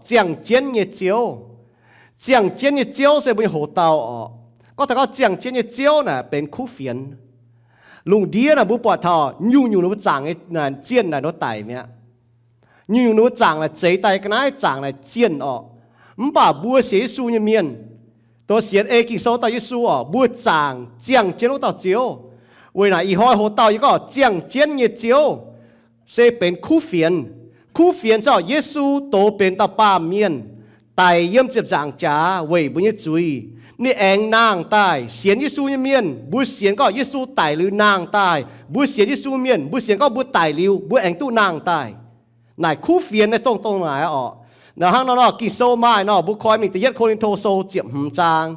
ziangh jienv nyei Ziouv. Ziangh jienv nyei Ziouv se mbuo nyei hoc-dauh orqc. Gorngv taux gorngv ziangh jienv nyei Ziouv naaic benx kuv fienx. Lungh ndiev naaic mbuo buatc taux nyungc-nyungc ninh mbuo zaangc nyei zienh naaic nor daic mi'aqv. Nyungc-nyungc ninh mbuo zaangc naaic zeix daaih ga'naaiv zaangc naaic zienh orqc. Mv baac mbuo sienx Yesu nyei mienh, dongh sienx ei Ging-Sou dauh Yesu orqc, mbuo zaangc ziangh jienv wuov dauh Ziouv. Weic naaic ih hnoi hoc-dauh yie gorngv ziangh jienv nyei Ziouv se benx kuv fienx. Kuv fienx se orqc, Yesu doz benx dauh baamh mienh, daic yiem ziepc nzaangc jaax weic mbuo nyei zuiz. Ninh aengx nangh daaih. Sienx Yesu nyei mienh, mbuo sienx gorngv Yesu daic liuz nangh daaih. Mbuo sienx Yesu mienh, mbuo sienx gorngv mbuo daic liuz mbuo aengx duqv nangh daaih. Naaic kuv fienx naaiv dongh dongh naaic orqc. Naaiv hnangv nor nor Ging-Sou maaih nor, mbuo koi mingh Da'yietv Ko^lin^to Sou ziepc hmz zaang.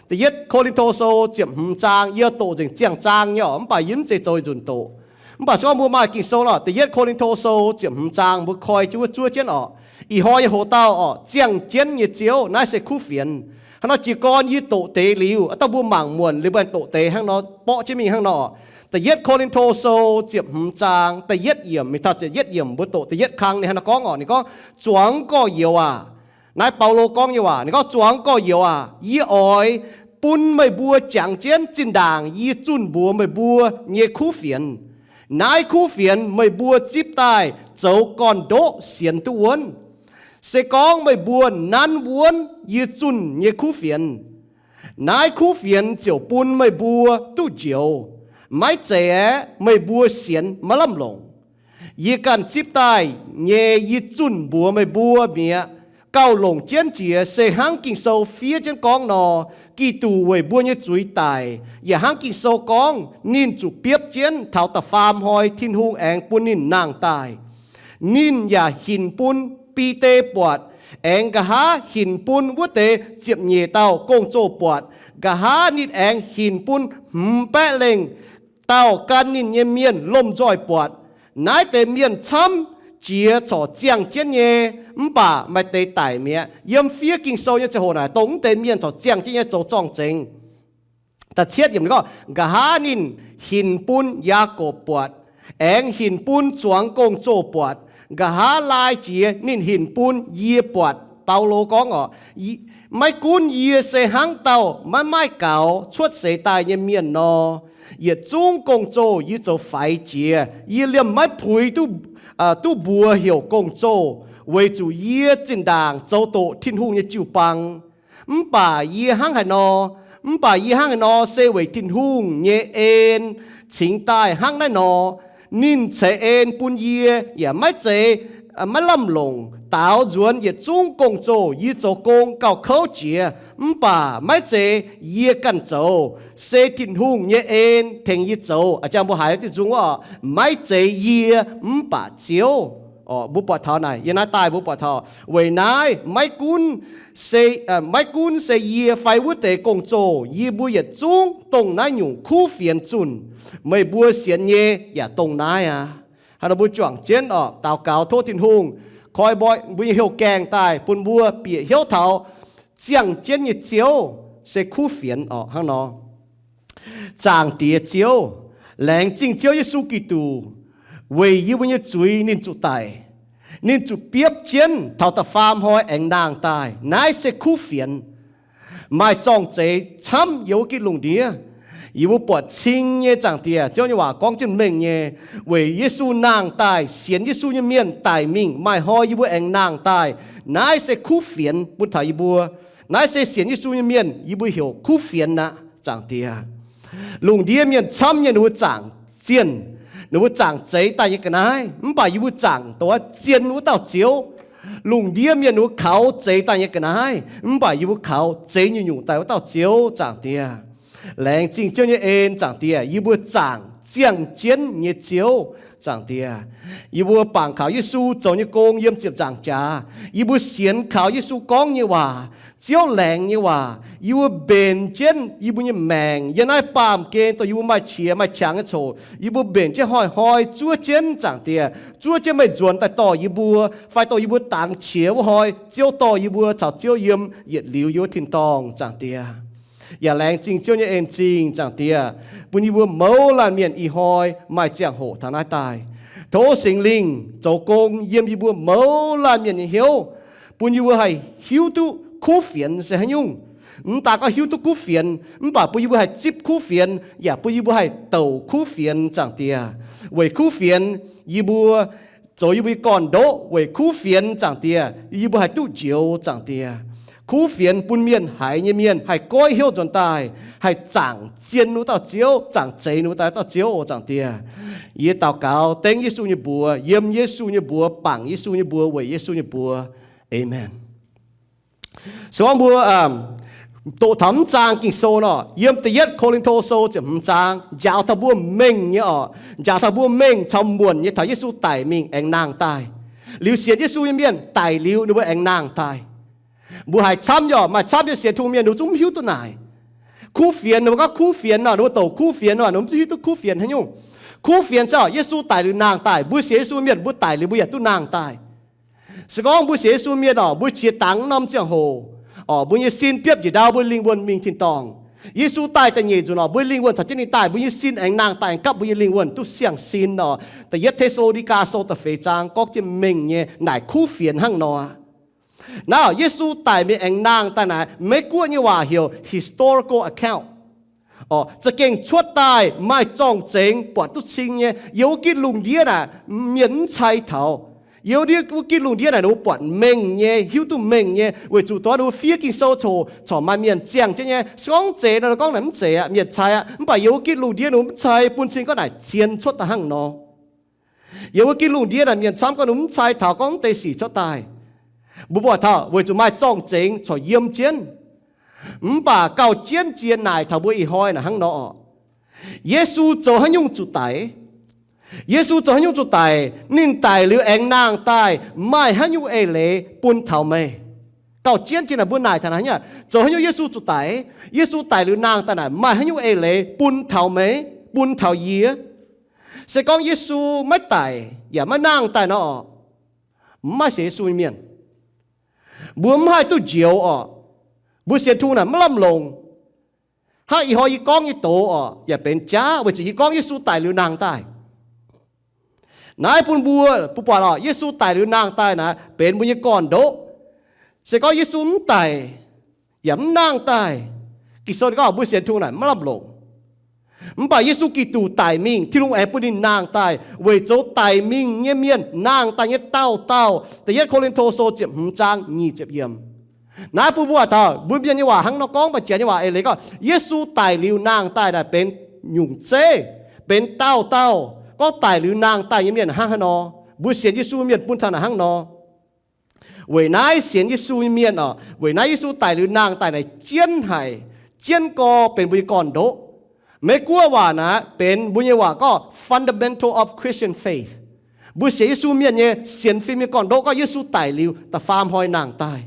Da'yietv Ko^lin^to Sou ziepc hmz zaang, yie doqc nzengc ziangh zaang nyei orqc, mv baac yie mv zeiz zoux yietc nzunc doqc. Mv baac se gorngv mbuo maaih Ging-Sou nor, Da'yietv Ko^lin^to Sou ziepc hmz zaang, mbuo koi jienv wuov zuov jienv orqc. Ih hnoi nyei hoc-dauh orqc, ziangh jienv nyei Ziouv, naaiv se kuv fienx. Hnangv nor jiez gorn yie doqc deix liuz, aa, dauh mbuo mangc muonc liuz mbuo aengx doqc deix hnangv nor, borqv jienv mingh hnangv nor orqc. Da'yietv Ko^lin^to Sou ziepc hmz zaang da'yietv yiemc mingh taux ziepc yietv yiemc, mbuo doqc da'yietv kang ninh hnangv nor gorngv orqc. Ninh gorngv, Zuangx gorx-youz aac, naaiv Baulo gorngv nyei waac. Ninh gorngv, Zuangx gorx-youz aac, yie oix bun meih mbuo jangx jienv zinh ndaangc yie zunh mbuox meih mbuo nyei kuv fienx. Naaiv kuv fienx meih mbuo zipv daaih zoux gorn-ndoqv sienx duqv wuonv. Se gorngv meih mbuo nanv wuonv yie zunh nyei kuv fienx, naaiv kuv fienx ziouc bun meih mbuo duqv njoux. Maiv zeiz aeqv, meih mbuo sienx maiv lamh longc. Yie ganh zipv daaih nyei yie zunh mbuox meih mbuo mi'aqv. Gauh longc jienv jiex se hnangv Ging-Sou fiev jienv gorngv nor, Giduc weic mbuo nyei zuiz daic, yaac hnangv Ging-Sou gorngv, ninh zuqc biopv jienv taux da'faam hnoi Tin-Hungh aengx bun ninh nangh daaih. Ninh yaac hinc bun Bide buatc, aengx nqa'haav hinc bun wuov deix ziepc nyeic dauh gong-zoh buatc. Nqa'haav ninh aengx hinc bun hmz baeqv lengh dauh gan ninh nyei mienh lomh nzoih buatc. Naaiv deix mienh camv jiex corc ziangh jienv nyei, mv baac maaih deix daic mi'aqv. Yiem fiev Ging-Sou nyei ziangh hoc naaic, dongh mv deix mienh corc ziangh jienv nyei zoux zorng-zengx. Da'cietv yiemc gorngv, Nqa'haav ninh hinc bun Yaakopv buatc, aengx hinc bun zuangx gong-zoh buatc. Nqa'haav laai jiex ninh hinc bun yie buatc. Baulo gorngv orqc, Maiv gunv yie se hnangv dauh maiv maaih gaux cuotv seix daaih nyei mienh nor, yietc zungv gong-zoh yie zoux faix jiex. Yie liemh maiv puix duqv, duqv mbuox heuc gong-zoh, weic zuqc yie zinh ndaangc zoux doqc Tin-Hungh nyei jiu-baang. Mv baac yie hnangv haaix nor, mv baac yie hnangv haaix nor se weic Tin-Hungh nyei en cingx daaih hnangv naaiv nor. Ninh ceix en bun yie yaac maiv zeiz, maiv lamh longc daaux nzuonx yietc zungv gong-zoh. Yie zoux gong gauh kouv jiex, mv baac maiv zeiz yie ganh zoux, se Tin-Hungh nyei en tengx yie zoux. A'jang mbuo haiz diuh nzung wuov, maiv zeiz yie mv baac Ziouv. Mbuo buatc taux naaic, yiem naaiv daaih mbuo buatc taux weic naaiv maiv gunv se, maiv gunv se yie fai wuov deix gong-zoh, yie mbuo yietc zungv dongh naaiv nyungc kuv fienx zunh. Meih mbuo sienx nyei yaac dongh naaiv aqv. Hnangv nor mbuo juangc jienv orqc, daux gaux tov Tin-Hungh koi mbuo nyei houh gaengh daaih bun mbuo bieqc hnyouv taux ziangh jienv nyei Ziouv se kuv fienx orqc. Hnangv nor, Zaangc Diex Ziouv, laengz zingh Ziouv Yesu Giduc, weic yie mbuo nyei zuiz ninh zuqc daic, ninh zuqc biopv jienv taux da'faam hnoi aengx nangh daaih. Naaiv se kuv fienx. Maaih zorng-zeix camv yiem wuov gitv lungh ndiev. Yie mbuo buatc cing nyei, Zaangc Diex, Ziouv nyei waac gorngv jienv mengh nyei, weic Yesu nangh daaih, sienx Yesu nyei mienh daic mingh, maaih hnoi yie mbuo aengx nangh daaih. Naaiv se kuv fienx bun taux yie mbuo. Naaiv se sienx Yesu nyei mienh yie mbuo heuc kuv fienx aqv, Zaangc Diex. Lungh ndiev mienh camv nyei ninh mbuo zaangc zienh, ninh mbuo zaangc zeix daaih nyei ga'naaiv, mv baac yie mbuo zaangc dongh zien wuov dauh Ziouv. Lungh ndiev mienh ninh mbuo kaux zeix daaih nyei ga'naaiv, mv baac yie mbuo kaux zeix nyungc-nyungc daaih wuov dauh Ziouv, Zaangc Diex. Laengz zingh Ziouv nyei en, Zaangc Diex. Yie mbuo zaangc ziangh jienv nyei Ziouv, Zaangc Diex. Yie mbuo bangc kaux Yesu zoux nyei gong yiem ziepc nzaangc jaax. Yie mbuo sienx kaux Yesu gorngv nyei waac, Ziouv laengz nyei waac. Yie mbuo mbenc jienv yie mbuo nyei maengc yiem naaiv baamh gen dongh yie mbuo maaih qiex maaih qangx nyei coc. Yie mbuo mbenc jienv hnoi-hnoi zuov jienv, Zaangc Diex. Zuov jienv meih nzuonx daaih dorh yie mbuo, fai dongh yie mbuo dangx qiex wuov hnoi, Ziouv dorh yie mbuo caux Ziouv yiem yietc liuz yiem wuov tin-dorngh, Zaangc Diex. Yaac laengz zingh Ziouv nyei en zingh, Zaangc Diex, bun yie mbuo mouz laanh mienh ih hnoi maaih ziangh hoc taux naaiv daaih. Tov Singx Lingh zoux gong yiem yie mbuo mouz laanh mienh nyei hnyouv, bun yie mbuo haih hiuv duqv kuv fienx se haaix nyungc. Mv daaih gorngv hiuv duqv kuv fienx, mv baac bun yie mbuo haih zipv kuv fienx, yaac bun yie mbuo haih douc kuv fienx, Zaangc Diex. Weic kuv fienx yie mbuo zoux yie mbuo nyei gorn-ndoqv. Weic kuv fienx, Zaangc Diex, yie mbuo haih duqv njoux, Zaangc Diex. Kuv fienx bun mienh haiz nyei mienh haih goiv hnyouv nzuonx daaih, haih zaangc zien wuov dauh Ziouv, zaangc zeix wuov dauh Ziouv, Zaangc Diex. Yie daux gaux dengv Yesu nyei mbuox, yiem Yesu nyei mbuox, bangc Yesu nyei mbuox, weic Yesu nyei mbuox. Aamen. Se gorngv mbuo doqc taux mv zaang Ging-Sou nor, yiem Da'yietv Ko^lin^to Sou ziepc hmz zaang njaaux taux mbuo mengh nyei orqc, njaaux taux mbuo mengh caux muonc nyei taux Yesu daic mingh aengx nangh daaih. Liuz sienx Yesu nyei mienh daic liuz ninh mbuo aengx nangh daaih. Mbuo haiz camv nyei orqc, maaih camv nyei sienx Tin-Hungh mienh ninh zungv mv hiuv duqv naaic. Kuv fienx, ninh mbuo gorngv kuv fienx nor, ninh mbuo douc kuv fienx nor, ninh mbuo mv hiuv duqv kuv fienx haaix nyungc. Kuv fienx se orqc, Yesu daic liuz nangh daaih. Mbuo sienx Yesu mienh mbuo daic liuz mbuo yaac duqv nangh daaih. Se gorngv mbuo sienx Yesu mienh orqc, mbuo qiex dangx norm ziangh hoc orqc, mbuo nyei sin biopv njiec ndau, mbuo lingh wuonh mingh tin-dorngh. Yesu daaih da'nyeic nzunc orqc, mbuo lingh wuonh caux jienv ninh daaih, mbuo nyei sin aengx nangh daaih aengx gapv mbuo nyei lingh wuonh duqv siang sin orqc. Da'yietv Te^saa^lo^ni^gaa Sou da'feix zaang gorngv jienv mengh nyei naaic kuv fienx hnangv nor. Naaiv Yesu daic mingh aengx nangh daaih naaic, Meiv-Guoqv nyei waac heuc historical account. Za'gengh cuotv daaih maaih zorng-zengx buatc duqv cing nyei. Yiem wuov gitv lungh ndiev naaic mienh mv cai taux. Yiem wuov gitv lungh ndiev naaic ninh mbuo buatc mengh nyei, hiuv duqv mengh nyei, weic zuqc dongh ninh mbuo fiev Ging-Sou coc, corc maaih mienh ziangh jienv nyei. Se gorngv zeiz nor, gorngv naaic mv zeiz aqv, mienh cai aqv. Mv baac yiem wuov gitv lungh ndiev ninh mbuo mv cai, bun cing gorngv naaic zien cuotv daaih hnangv nor. Yiem wuov gitv lungh ndiev naaic mienh camv gorngv ninh mbuo mv cai taux gorngv mv deix sic cuotv daaih. Mbuo buatc taux weic zuqc maaih zorng-zengx corc yiem jienv. Mv baac gauh jienv jiex naaic taux mbuo ih hnoi naaic hnangv nor orqc. Yesu zoux haaix nyungc zuqc daic? Yesu zoux haaix nyungc zuqc daic? Ninh daic liuz aengx nangh daaih maaih haaix nyungc eix leiz bun taux meih? Gauh jienv jiex naaic mbuo naaic taux naaic, zoux haaix nyungc Yesu zuqc daic? Yesu daic liuz nangh daaih naaic maaih haaix nyungc eix leiz bun taux meih, bun taux yie? Se gorngv Yesu maiv daic yaac maiv nangh daaih nor orqc, mv maaih sienx Yesu nyei mienh, mbuo mv haih duqv njoux orqc. Mbuo sienx Tin-Hungh naaic maiv lamh longc. Hnangv ih hnoi yie gorngv nyei doz orqc yaac benx jaav weic zuqc yie gorngv Yesu daic liuz nangh daaih. Naaiv bun mbuo, mbuo buatc orqc, Yesu daic liuz nangh daaih naaic benx mbuo nyei gorn-ndoqv. Se gorngv Yesu mv daic yaac mv nangh daaih, Ging-Sou gorngv mbuo sienx Tin-Hungh naaic maiv lamh longc. Mv baac Yesu Giduc daic mingh, Tin-Hungh aengx bun ninh nangh daaih weic zoux daic mingh nyei mienh nangh daaih nyei dauh dauh. Da'yietv Ko^lin^to Sou ziepc hmz zaang nyic ziepc yiemc. Naaiv bun mbuo taux mbuo Mienh nyei waac hnangv nor gorngv, mv baac Janx nyei waac eix leiz gorngv Yesu daic liuz nangh daaih naaic benx nyungc zeiv, benx dauh dauh. Gorngv daic liuz nangh daaih nyei mienh hnangv haaix nor, mbuo sienx Yesu mienh bun taux naaic hnangv nor. Weic naaiv sienx Yesu nyei mienh orqc, weic naaiv Yesu daic liuz nangh daaih naaic jienv haic, jienv gorx benx mbuo nyei gorn-ndoqv. Meiv Guoqv waac naaic benx mbuo nyei waac gorngv fundamental of Christian faith. Mbuo sienx Yesu mienh nyei sienx fim nyei gorn-ndoqv gorngv Yesu daic liuz da'faam hnoi nangh daaih,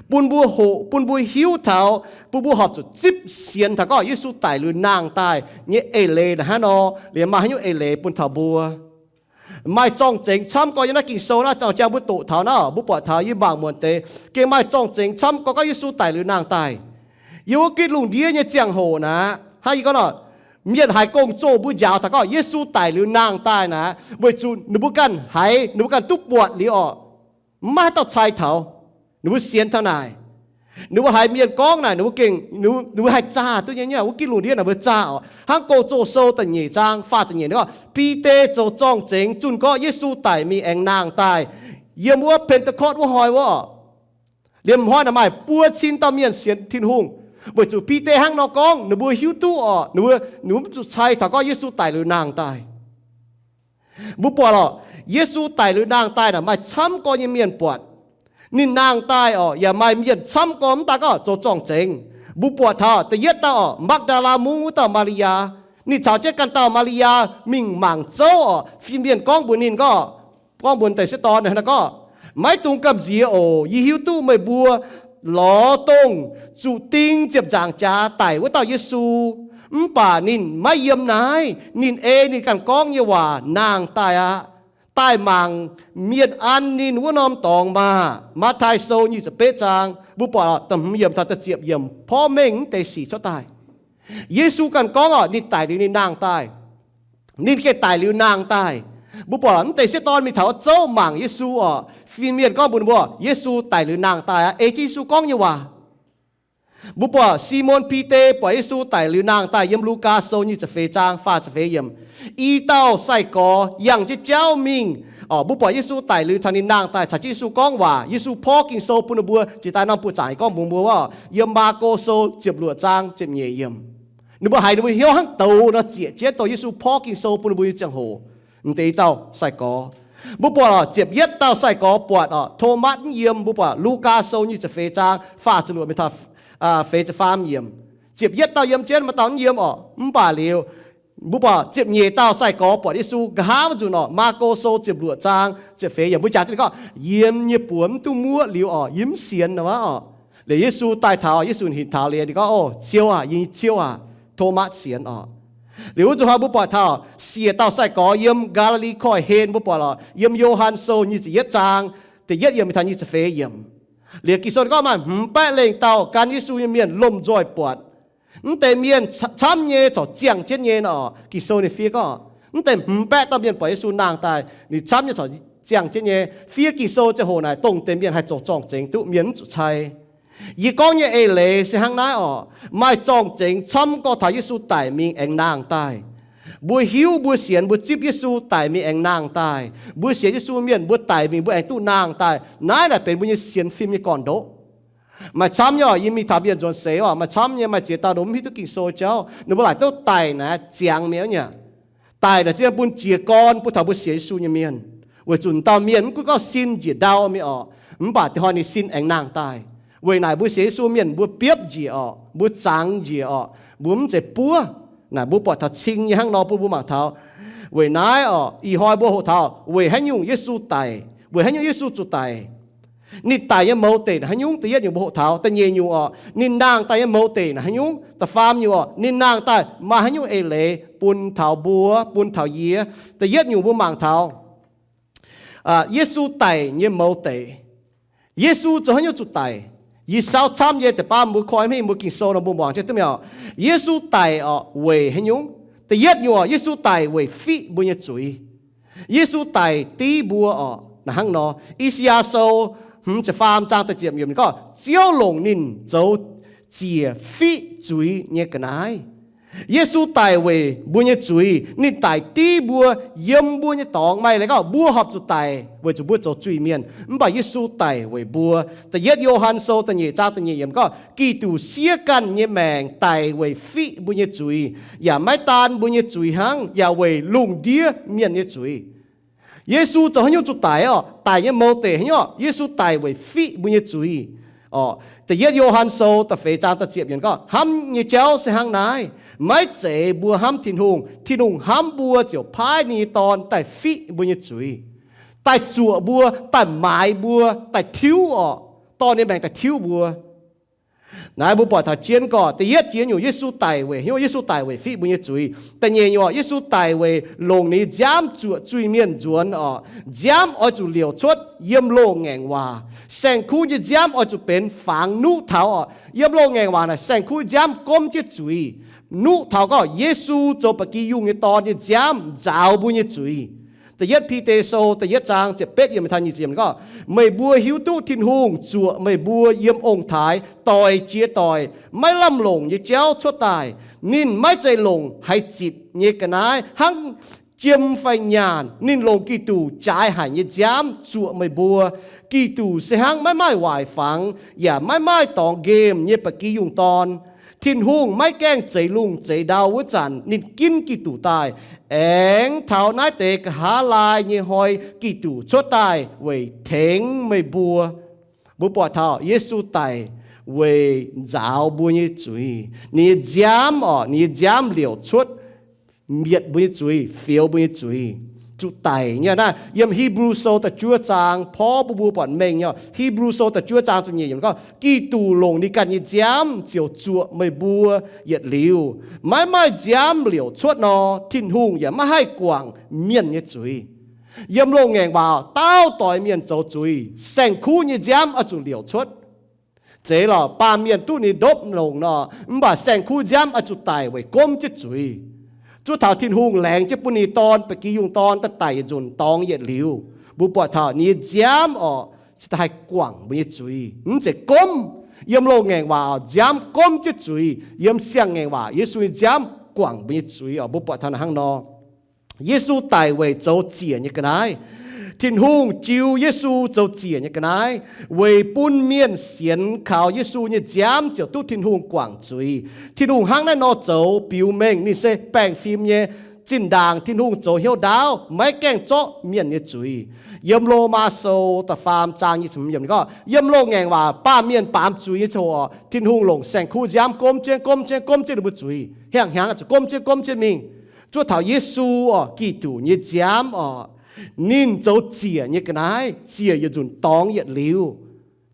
bun mbuo hoqc, bun mbuo hiuv taux, bun mbuo horpc zuqc zipv sienx taux gorngv Yesu daic liuz nangh daaih nyei eix leiz naaic hnangv nor, liemh maaih haaix nyungc eix leiz bun taux mbuo. Maaih zorng-zengx camv gorx yiem naaiv Ging-Sou naaiv, dangh jang mbuo doqc taux naaiv, mbuo buatc taux yie mangc muonc deix gengh maaih zorng-zengx camv gorx gorngv Yesu daic liuz nangh daaih. Yiem wuov gitv lungh ndiev nyei ziangh hoc naaic, hnangv yie gorngv nor, mienh haiz gong-zoh mbuo njaaux taux gorngv Yesu daic liuz nangh daaih naaic, weic zuqc ninh mbuo ganh haiz, ninh mbuo ganh duqv buatc liuz orqc, mv maaih haaix dauh cai taux. Ninh mbuo sienx taux naaic, ninh mbuo haiz mienh gorngv naaic, ninh mbuo gengh, ninh mbuo haih zaah duqv nyei. Wuov gitv lungh ndiev naaic mbuo zaah orqc. Hnangv Gong-Zoh Sou da'nyeic zaang faah ziepc nyeic gorngv, Bide zoux zorng-zengx zunh gorngv Yesu daic mingh aengx nangh daaih yiem wuov Pentecost wuov hnoi wuov orqc. Liemh hnoi naaic maaih buo cin dauh mienh sienx Tin-Hungh. Weic zuqc Bide hnangv nor gorngv, ninh mbuo hiuv duqv orqc, ninh mbuo, ninh mbuo mv zuqc cai taux gorngv Yesu daic liuz nangh daaih. Mbuo buatc lorqc, Yesu daic liuz nangh daaih naaic maaih camv gorx nyei mienh buatc. Ninh nangh daaih orqc, yaac maaih mienh camv gorx mv daaih gorngv zoux zorng-zengx. Mbuo buatc taux da'yietv dauh orqc, Makv^ndaa^laa Mungv wuov dauh Maa^li^yaa. Ninh caux jienv ganh dauh Maa^li^yaa mingh mangc zouv orqc. Fin-mienh gorngv mbuox ninh gorngv, gorngv mbuox deix sieqv dorn naaic gorngv, Maiv dungx gamh nziex oc. Yie hiuv duqv meih mbuo lorz dongh zuqc ding ziepc nzaangc jaax daic wuov dauh Yesu. Mv baac ninh maiv yiem naaiv. Ninh ei ninh ganh gorngv nyei waac nangh daaih aqv. Daaih mangc mienh an ninh wuov norm dorngx maah! Matv^tai Sou nyic ziepc betv zaang, mbuo buatc da'hmz yiemc taux da'ziepc yiemc porv mengh mv deix sic cuotv daaih. Yesu ganh gorngv orqc, ninh daic liuz ninh nangh daaih. Ninh gengh daic liuz nangh daaih. Mbuo buatc mv deix sieqv dorn mingh taux wuov zouv mangc Yesu orqc, fin-mienh gorngv mbuox ninh mbuo, Yesu daic liuz nangh daaih aqv. Ei jienv Yesu gorngv nyei waac. Mbuo buatc Simon Bide buatc Yesu daic liuz nangh daaih yiem Lugaa Sou nyic ziepc feix zaang faah ziepc feix yiemc. I dauh sai-gorx yangh jienv jauv mingh. Orqc, mbuo buatc Yesu daic liuz taux ninh nangh daaih caux jienv Yesu gorngv waac. Yesu porv Ging-Sou bun ninh mbuo. Jiex daaih norm buoqc zaangc gorngv mbuox mbuo orqc, yiem Maako Sou ziepc luoqc zaang ziepc nyeic yiemc. Ninh mbuo haiz ninh mbuo hnyouv hnangv douz nor ziec jienv dongh Yesu porv Ging-Sou bun ninh mbuo nyei ziangh hoc. Mv deix i dauh sai-gorx. Mbuo buatc orqc, ziepc yietv dauh sai-gorx buatc orqc, Tomatv mv yiem. Mbuo buatc Lugaa Sou nyic ziepc feix zaang faah ziepc luoqc mingh taux feix ziepc faam yiemc. Ziepc yietv dauh yiem jienv, maaih dauh mv yiem orqc. Mv baac liuz, mbuo buatc ziepc nyeic dauh sai-gorx buatc Yesu nqa'haav wuov nzunc orqc, Maako Sou ziepc luoqc zaang ziepc feix yiemc, mbuo jangx jienv ninh gorngv, yiem nyei buoz mv duqv muoqv liuz orqc, yie mv sienx nor orqc. Liuz Yesu daaih taux, Yesu hinc taux liuz ninh gorngv, O Ziouv aac, yie nyei Ziouv aac. Tomatv sienx orqc. Liuz wuov nzunc hnoi mbuo buatc taux siec dauh sai-gorx yiem Gaa^li^li Koiv-Hlen, mbuo buatc lorqc, yiem Yo^han Sou nyic ziepc yietv zaang da'yietv yiemc mingh taux nyic ziepc feix yiemc. Liuz Ging-Sou ninh gorngv maaih hmz baeqv lengh dauh gan Yesu nyei mienh lomh nzoih buatc. Mv deix mienh camv nyei corc ziangh jienv nyei nor orqc. Ging-Sou ninh fiev gorngv mv deix hmz baeqv dauh mienh buatc Yesu nangh daaih, ninh camv nyei corc ziangh jienv nyei. Fiev Ging-Sou ziangh hoc naaic dongh deix mienh haih zoux zorng-zengx duqv, mienh mv zuqc cai. Yie gorngv nyei eix leiz se hnangv naaiv orqc. Maaih zorng-zengx camv gorx taux Yesu daic mingh aengx nangh daaih. Mbuo hiuv, mbuo sienx, mbuo zipv Yesu daic mingh aengx nangh daaih. Mbuo sienx Yesu mienh mbuo daic mingh mbuo aengx duqv nangh daaih. Naaiv naaic benx mbuo nyei sienx fim nyei gorn-ndoqv. Maaih camv nyei orqc, yie mingh taux mienh nzuonx seix orqc, maaih camv nyei maaih ziex dauh nor mv hiuv duqv Ging-Sou jauv, ninh mbuo laaic duqv daic naaic ziangx mi'aqv nyei. Daic naaic zien bun jiez gorn bun taux mbuo sienx Yesu nyei mienh. Weic zuqc dauh mienh mv gunv gorngv sin njiec ndau mingh orqc, mv baac da'hoi ninh sin aengx nangh daaih. Weic naaic mbuo sienx Yesu mienh mbuo biopv njiec orqc, mbuo zangx njiec orqc, mbuo mv zeiz buov. Naaic mbuo buatc taux cing nyei hnangv nor bun mbuo mangc taux. Weic naaiv orqc, ih hnoi mbuo hoqc taux weic haaix nyungc Yesu daic, weic haaix nyungc Yesu zuqc daic. Ninh daic nyei mouz deic naaic haaix nyungc? Da'yietv nyungc mbuo hoqc taux. Da'nyeic nyungc orqc, ninh nangh daaih nyei mouz deic naaic haaix nyungc? Da'faam nyungc orqc, ninh nangh daaih maaih haaix nyungc eix leiz bun taux mbuo, bun taux yie? Da'yietv nyungc mbuo mangc taux Yesu daic nyei mouz deic. Yesu zoux haaix nyungc zuqc daic? Yie saauv camv nyei deix baav mbuo koi hmei mbuo Ging-Sou nor mbuo muangx jienv duqv mi'aqv. Yesu daic orqc weic haaix nyungc? Da'yietv nyungc orqc, Yesu daic weic fiqv mbuo nyei zuiz. Yesu daic div mbuo orqc. Naaic hnangv nor, I^saa^yaa Sou hmz ziepc faam zaang da'ziepc yiemc gorngv, Ziouv longc ninh zoux ziec fiqv zuiz nyei ga'naaiv. Yesu daic weic mbuo nyei zuiz. Ninh daic div mbuo yiem mbuo nyei dorngx. Maaih leiz gorngv mbuo horpc zuqc daic weic zuqc mbuo zoux zuiz-mienh, mv baac Yesu daic weic mbuo. Da'yietv Yo^han Sou da'nyeic zaang da'nyeic yiemc gorngv, Giduc siev ganh nyei maengc daic weic fiqv mbuo nyei zuiz, yaac maiv daan mbuo nyei zuiz hnangv, yaac weic lungh ndiev mienh nyei zuiz. Yesu zoux haaix nyungc zuqc daic orqc? Daic nyei mouz deic haaix nyungc orqc? Yesu daic weic fiqv mbuo nyei zuiz. Da'yietv Yo^han Sou da'feix zaang da'ziepc yiemc gorngv, hnamv nyei jauv se hnangv naaiv, maiv zeiz mbuo hnamv Tin-Hungh. Tin-Hungh hnamv mbuo ziouc paaiv ninh nyei Dorn daaih fiqv mbuo nyei zuiz, daaih zuoqc mbuo, daaih maaiz mbuo, daaih tiuv orqc, dorh ninh nyei maengc daaih tiuv mbuo. Naaiv mbuo buatc taux jienv gorqv, da'yietv jiex nyungc Yesu daic weic, hnyouv Yesu daic weic fiqv mbuo nyei zuiz. Da'nyeic nyungc, Yesu daic weic longc ninh nyei nziaamv zuoqc zuiz-mienh nzuonx orqc. Nziaamv oix zuqc liouc cuotv yiem loz-ngaengc waac. Saeng-kuv nyei nziaamv oix zuqc benx fangx nuqv taux orqc. Yiem loz-ngaengc waac naaic saeng-kuv nziaamv gomv jienv zuiz. Nuqv taux gorqv Yesu zoux ba'gi yungh nyei Dorn nyei nziaamv nzaaux mbuo nyei zuiz. Da'yietv Bide Sou da'yietv zaang ziepc betv yiemc taux nyic ziepc yiemc gorngv, meih mbuo hiuv duqv Tin-Hungh zuoqc meih mbuo yiem ong-taaix doic jiex doic maiv lamh longc nyei jauv cuotv daaih. Ninh maiv zeiz longc haaix zitc nyei ga'naaiv hnangv jiem fai nyaanh. Ninh longc Giduc jaaix haic nyei nziaamv zuoqc meih mbuo. Giduc se hnangv maiv maaih waaic fangx yaac maiv maaih dorngx nqemh nyei ba'gi yungh dorn. Tin-Hungh maiv gaengh zeix lungh zeix ndau wuov zanc ninh ginv Giduc daaih. Aengx taux naaiv deix nqa'haav laai nyei hnoi Giduc cuotv daaih weic tengx meih mbuo. Mbuo buatc taux Yesu daic weic nzaaux mbuo nyei zuiz. Ninh nyei nziaamv orqc, ninh nyei nziaamv liouc cuotv mietc mbuo nyei zuiz, fioux mbuo nyei zuiz, zuqc daic nyei naaiv. Yiem Hipv^lu Sou da'juov zaang porv bun mbuo buatc mengh nyei. Hipv^lu Sou da'juov zaang ziepc nyeic yiemc gorngv, Giduc longc ninh ganh nyei nziaamv ziouc zuoqc meih mbuo yietc liuz. Maiv maaih nziaamv liouc cuotv nor, Tin-Hungh yaac maiv haih guangc mienh nyei zuiz. Yiem loz-ngaengc waac, dauh doix mienh zoux zuiz, saeng-kuv nyei nziaamv oix zuqc liouc cuotv. Zeiz lorqc, baamh mienh duqv ninh ndopv longc nor, mv baac saeng-kuv nziaamv oix zuqc daic weic gomv jienv zuiz. zuov taux Tin-Hungh laengz jienv bun ninh nyei Dorn, ba'gi yungh Dorn, daaih daic yietc nzunc dorngx yietc liuz. Mbuo buatc taux ninh nyei nziaamv orqc, cingx daaih haih guangc mbuo nyei zuiz. Mv zeiz gomv. Yiem loz-ngaengc waac orqc, nziaamv gomv jienv zuiz. Yiem siang-ngaengc waac, Yesu nyei nziaamv guangc mbuo nyei zuiz orqc. Mbuo buatc taux naaiv hnangv nor. Yesu daic weic zoux ziec nyei ga'naaiv. Tin-Hungh jiu Yesu zoux ziec nyei ga'naaiv, weic bun mienh sienx kaux Yesu nyei nziaamv ziouc duqv Tin-Hungh guangc zuiz. Tin-Hungh hnangv naaiv nor zoux biux mengh ninh se baengh fim nyei. Zinh ndaangc Tin-Hungh zoux hnyouv ndaauv, maiv gaengh zorqv mienh nyei zuiz. Yiem Lomaa Sou da'faam zaang nyic ziepc hmz yiemc gorngv, yiem loz-ngaengc waac baamh mienh baamz zuiz nyei ziangh hoc, Tin-Hungh longc saeng-kuv nziaamv gomv jienv, gomv jienv, gomv jienv ninh mbuo zuiz. Hnyangx-hnyangx zuqc gomv jienv, gomv jienv mingh, zuov taux Yesu orqc, Giduc nyei nziaamv orqc, ninh zoux ziec nyei ga'naaiv, ziec yietc nzunc dorngx yietc liuz.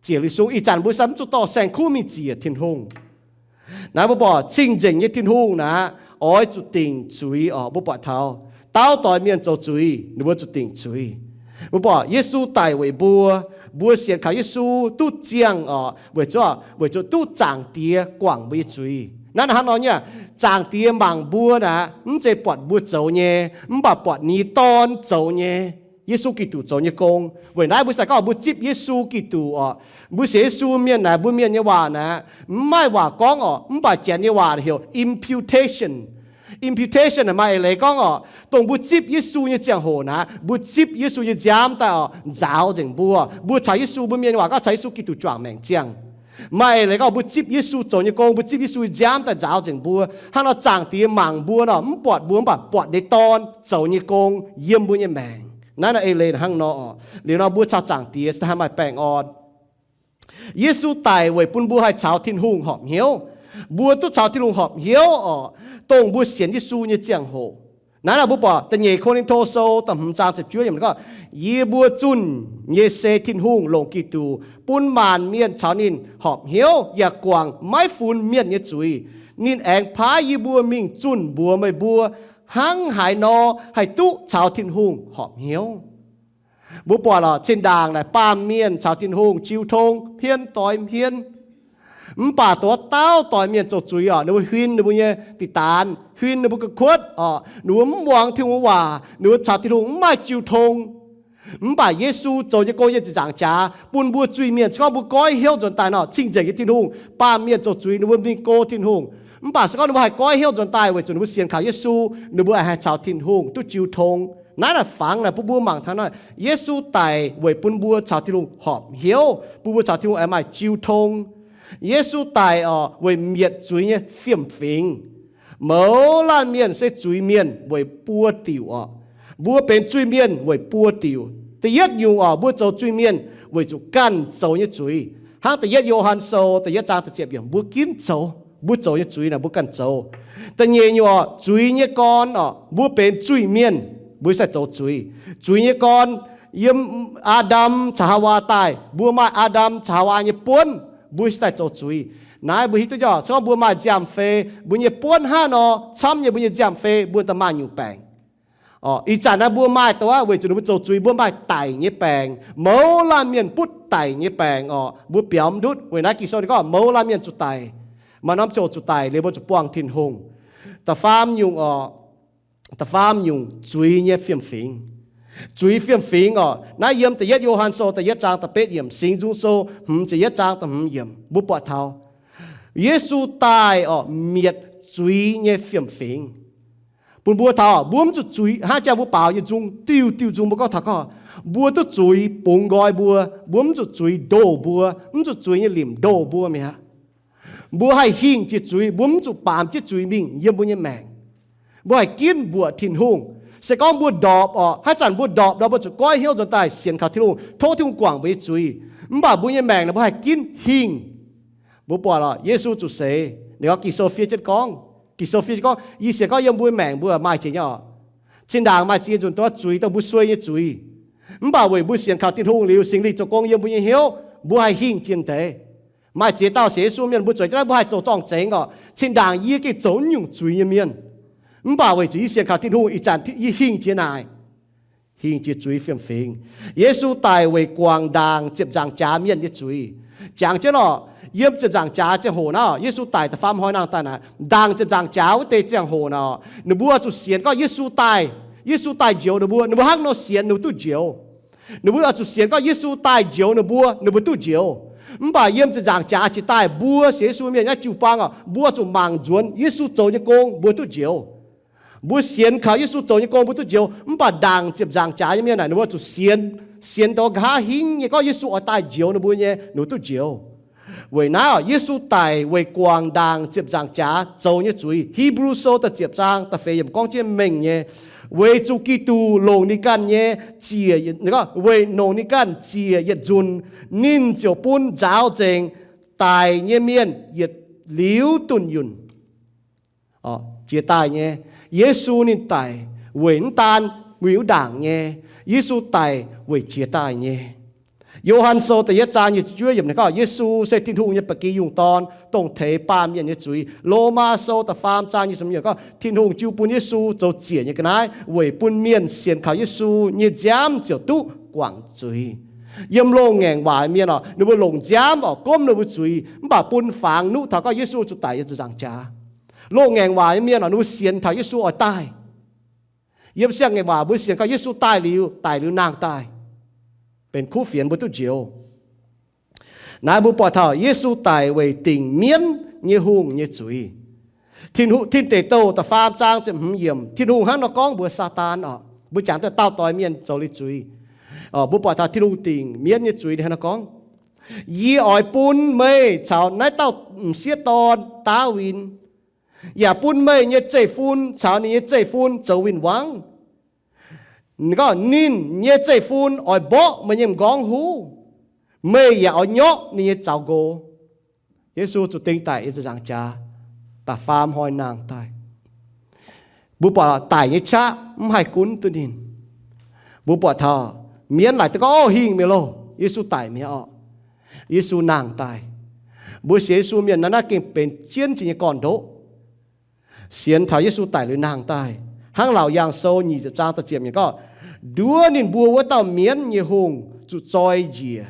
Ziec liuz sung, ih zanc mbuo sai mv zuqc dorh saeng-kuv mingh ziec Tin-Hungh. Naaiv mbuo buatc cing-nzengc nyei Tin-Hungh naaic, oix zuqc dingc zuiz orqc. Mbuo buatc taux dauh doix mienh zoux zuiz, ninh mbuo zuqc dingc zuiz. Mbuo buatc Yesu daic weic mbuo, mbuo sienx kaux Yesu duqv ziangh orqc, weic zuqc, weic zuqc duqv Zaangc Diex guangc mbuo nyei zuiz. Naaiv hnangv nor nyei, Zaangc Diex mangc mbuo naaic, mv zeiz buatc mbuo zoux nyei, mv baac buatc ninh nyei Dorn zoux nyei. Yesu Giduc zoux nyei gong. Weic naaiv mbuo sai gorngv mbuo zipv Yesu Giduc orqc, mbuo sienx Yesu mienh naaic, mbuo mienh nyei waac naaic, mv maaih waac gorngv orqc, mv baac Janx nyei waac heuc imputation. Imputation maaih eix leiz gorngv orqc, dongh mbuo zipv Yesu nyei ziangh hoc naaic, mbuo zipv Yesu nyei nziaamv daaih orqc, nzaaux nzengc mbuo. Mbuo caux Yesu, mbuo mienh nyei waac gorngv caux Yesu Giduc juangc maengc ziangh. Maaih eix leiz gorngv mbuo zipv Yesu zoux nyei gong, mbuo zipv Yesu nyei nziaamv daaih nzaaux nzengc mbuo. Hnangv nor Zaangc Diex mangc mbuo nor, mv buatc mbuo, mv baac buatc ninh nyei Dorn zoux nyei gong yiem mbuo nyei maengc. Naaiv nor eix leiz hnangv nor. Liuz nor mbuo caux Zaangc Diex se haih maaih baengh orn. Yesu daic weic bun mbuo haih caux Tin-Hungh horpc hnyouv. Mbuo duqv caux Tin-Hungh horpc hnyouv orqc, dongh mbuo sienx Yesu nyei ziangh hoc. Naaiv nor mbuo buatc da'nyeic Ko^lin^to Sou da'hmz zaang ziepc juov yiemc gorngv, yie mbuo zunh nyei se Tin-Hungh longc Giduc bun maanc mienh caux ninh horpc hnyouv yaac guangc maiv funx mienh nyei zuiz. Ninh aengx paaiv yie mbuo mingh zunh mbuox meih mbuo hnangv haaix nor haih duqv caux Tin-Hungh horpc hnyouv. Mbuo buatc lorqc, zinh ndaangc naaic baamh mienh caux Tin-Hungh jiu tong hmien doix hmien. Mv baac dongh wuov dauh doix mienh zoux zuiz orqc, ninh mbuo huin ninh mbuo nyei diqc daanz, huin ninh mbuo ga'kuotv orqc, ninh mbuo mv muangx Tin-Hungh waac, ninh mbuo caux Tin-Hungh mv maaih jiu tong. Mv baac Yesu zoux nyei gong yiem ziepc nzaangc jaax bun mbuo zuiz-mienh, se gorngv mbuo goiv hnyouv nzuonx daaih nor, cing-nzengc nyei Tin-Hungh, baamh mienh zoux zuiz ninh mbuo mingh go Tin-Hungh. Mv baac se gorngv ninh mbuo haih goiv hnyouv nzuonx daaih weic zuqc ninh mbuo sienx kaux Yesu, ninh mbuo haih caux Tin-Hungh duqv jiu tong. Naaiv naaic fangx naaic bun mbuo mangc taux naaic, Yesu daic weic bun mbuo caux Tin-Hungh horpc hnyouv, bun mbuo caux Tin-Hungh aengx maaih jiu tong. Yesu daic orqc weic mietc zuiz nyei fiem-fingx. Mouz laanh mienh se zuiz mienh weic buo diuc orqc. Mbuo benx zuiz mienh weic buo diuc. Da'yietv nyungc orqc, mbuo zoux zuiz mienh weic zuqc ganh zoux nyei zuiz. Hnangv da'yietv Yo^han Sou da'yietv zaang da'ziepc yiemc, mbuo ginv zoux, mbuo zoux nyei zuiz naaic mbuo ganh zoux. Da'nyeic nyungc orqc, zuiz nyei gorn orqc, mbuo benx zuiz mienh, mbuo sai zoux zuiz. Zuiz nyei gorn, yiem Aa^ndam caux Haawaa daaih, mbuo maaih Aa^ndam caux Haawaa nyei buonv, mbuo sai zoux zuiz. Naaiv mbuo hiuv duqv nyei orqc, se gorngv mbuo maaih nziaamv-fei, mbuo nyei buonv hnangv nor camv nyei, mbuo nyei nziaamv-fei mbuo da'maaih nyungc baengc. Ih zanc naaiv mbuo maaih dongh wuov weic zuqc ninh mbuo zoux zuiz, mbuo maaih daic nyei baengc. Mouz laanh mienh butv daic nyei baengc orqc, mbuo biaux mv ndutv. Weic naaiv Ging-Sou ninh gorngv mouz laanh mienh zuqc daic. Maaih norm ziangh hoc zuqc daic liuz mbuo zuqc buangh Tin-Hungh. Da'faam nyungc orqc, da'faam nyungc zuiz nyei fiem-fingx. Zuiz fiem-fingx orqc, naaiv yiem da'yietv Yo^han Sou da'yietv zaang da'betv yiemc, Singx Nzung Sou hmz ziepc yietv zaang da'hmz yiemc, mbuo buatc taux Yesu daaih orqc mietc zuiz nyei fiem-fingx. Bun mbuo taux mbuo mv zuqc zuiz hnangv jang mbuo baaux nyei nzung, diuh diuh nzung mbuo gorngv taux gorngv, mbuo duqv zuiz bungx nqoi mbuo, mbuo mv zuqc zuiz ndoh mbuo, mv zuqc zuiz nyei limc ndoh mbuo mi'aqv. Mbuo haih hingh jiex zuiz, mbuo mv zuqc baamz jienv zuiz mingh yiem mbuo nyei maengc. Mbuo haih ginv mbuoqc Tin-Hungh. Se gorngv mbuo ndorpc orqc, haaix zanc mbuo ndorpc nor mbuo zuqc goiv hnyouv nzuonx daaih sienx kaux Tin-Hungh, tov Tin-Hungh guangc mbuo nyei zuiz. Mv baac mbuo nyei maengc naaic mbuo haih ginv hingh. Mbuo buatc lorqc, Yesu zuqc seix, ninh gorngv Ging-Sou fiev jienv gorngv, Ging-Sou fiev jienv gorngv, yie sienx gorngv yiem mbuo maengc mbuo maaih jiex nyei orqc. Zinh ndaangc maaih ziex nzunc dongh zuiz, dongh mbuo suei nyei zuiz. Mv baac weic mbuo sienx kaux Tin-Hungh liuz, Singx Lingh zoux gong yiem mbuo nyei hnyouv, mbuo haih hingh jiex deix. Maaih ziex dauh sienx Yesu mienh mbuo zueiz jienv naaiv mbuo haih zoux zorng-zengx orqc. Zinh ndaangc yie gengh zoux nyungc zuiz nyei mienh. Mv baac weic zuqc yie sienx kaux Tin-Hungh, ih zanc yie hingh jiex naaic. Hingh jiex zuiz fiem-fingx. Yesu daic weic guangc ndaangc ziepc nzaangc jaax mienh nyei zuiz. Jangx jienv orqc, Yiem ziepc nzaangc jaax ziangh hoc naaiv, Yesu daic da'faam hnoi nangh daaih naaic, ndaangc ziepc nzaangc jaax wuov deix ziangh hoc naaic, ninh mbuo zuqc sienx gorngv Yesu daaih, Yesu daaih njoux ninh mbuo. Ninh mbuo hnangv nor sienx ninh mbuo duqv njoux. Ninh mbuo zuqc sienx gorngv Yesu daaih njoux ninh mbuo, ninh mbuo duqv njoux. Mv baac yiem ziepc nzaangc jaax jiex daaih, mbuo sienx Yesu mienh naaiv jiu-baang oc, mbuo zuqc mangc nzuonx Yesu zoux nyei gong mbuo duqv njoux. Mbuo sienx kaux Yesu zoux nyei gong mbuo duqv njoux. Mv baac ndaangc ziepc nzaangc jaax nyei mienh naaic, ninh mbuo zuqc sienx, sienx dongh nqa'haav hingv nyei gorngv Yesu oix daaih njoux ninh mbuo nyei, ninh mbuo duqv njoux. Weic naaiv, Yesu daic weic guangc ndaangc ziepc nzaangc jaax zoux nyei zuiz. Hipv^lu Sou da'ziepc zaang da'feix yiemc gorngv jienv mengh nyei, weic zuqc Giduc longc ninh ganh nyei ziec, weic longc ninh ganh ziec yietc nzunc, ninh ziouc bun nzaaux nzengc daic nyei mienh yietc liuz dunh yunh. Jiex daaih nyei. Yesu ninh daic weic mv daan, weic wuov ndaangc nyei. Yesu daic weic jiex daaih nyei. Yo^han Sou da'yietv zaang nyic ziepc juov yiemc ninh gorngv Yesu se Tin-Hungh nyei ba'gi yungh dorn, dongh teix baamh mienh nyei zuiz. Lomaa Sou da'faam zaang nyic ziepc yiemc gorngv Tin-Hungh jiu bun Yesu zoux ziec nyei ga'naaiv weic bun mienh sienx kaux Yesu nyei nziaamv ziouc duqv guangc zuiz. Yiem loz-ngaengc waac mienh oc, ninh mbuo longc nziaamv oc gomv ninh mbuo zuiz, mv baac bun fangx nuqv taux gorngv Yesu zuqc daic yiem ziepc nzaangc jaax. Loz-ngaengc waac nyei mienh oc, ninh mbuo sienx taux Yesu oix daaih. Yiem siang-ngaengc waac mbuo sienx gorngv Yesu daaih liuz, daic liuz nangh daaih, benx kuv fienx mbuo duqv njoux. Naaiv mbuo buatc taux Yesu daic weic dingc mienv nyei hungh nyei zuiz. Tin-Deic Douh da'faam zaang ziepc hmz yiemc, Tin-Hungh hnangv nor gorngv mbuox Saadaan oc, mbuo jangx daaih daauh doix mienh zoux liuz zuiz. Mbuo buatc taux Tin-Hungh dingc mienv nyei zuiz ninh hnangv nor gorngv, Yie oix bun meih caux naaiv dauh m'sieqv dorn, Ndaawitv, yaac bun meih nyei zeiv-fun caux ninh nyei zeiv-fun zoux win-wangv. Ninh gorngv, Ninh nyei zeiv-fun oix mborqv meih nyei m'nqorngv huv, meih yaac oix nyorqv ninh nyei zaux nqox. Yesu zuqc ding daic yiem ziepc nzaangc jaax, da'faam hnoi nangh daaih. Mbuo buatc daic nyei qaqv mv haih gunv duqv ninh. Mbuo buatc taux mienv laaic duqv gorngv, Ov, hingh mi'aqv loh, Yesu daic mi'aqv orqc. Yesu nangh daaih. Mbuo sienx Yesu mienh naaiv, naaiv gengh benx jienv jiex nyei gorn-ndoqv. Sienx taux Yesu daic liuz nangh daaih, hnangv Laauc Yaangh Sou nyic ziepc zaang da'ziepc yiemc gorngv, Nduov ninh mbuo wuov dauh mienv nyei hungh zuqc zoi njiec,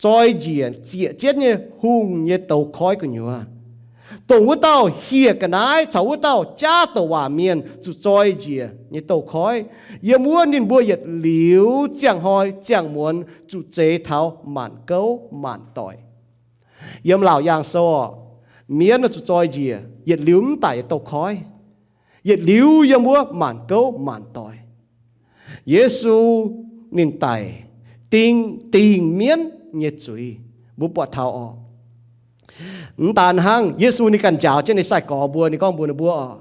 zoi njiec zieqc jienv nyei hungh nyei douz-koiv gu'nyuoz, dongh wuov dauh hieh ga'naaiv caux wuov dauh jaav douc waac mienh zuqc zoi njiec nyei douz-koiv. Yiem wuov ninh mbuo yietc liuz ziangh hnoi ziangh muonz zuqc zeix taux maanc gouv maanc doic. Yiem Laauc Yaangh Sou orqc, mienv zuqc zoi njiec yietc liuz mv daic nyei douz-koiv, yietc liuz yiem wuov maanc gouv maanc doic. Yesu ninh daic dingh, dingh mienv nyei zuiz. Mbuo buatc taux orqc, mv daan hnangv, Yesu ninh ganh njaaux jienv ninh sai-gorx mbuo, ninh gorngv mbuox ninh mbuo orqc,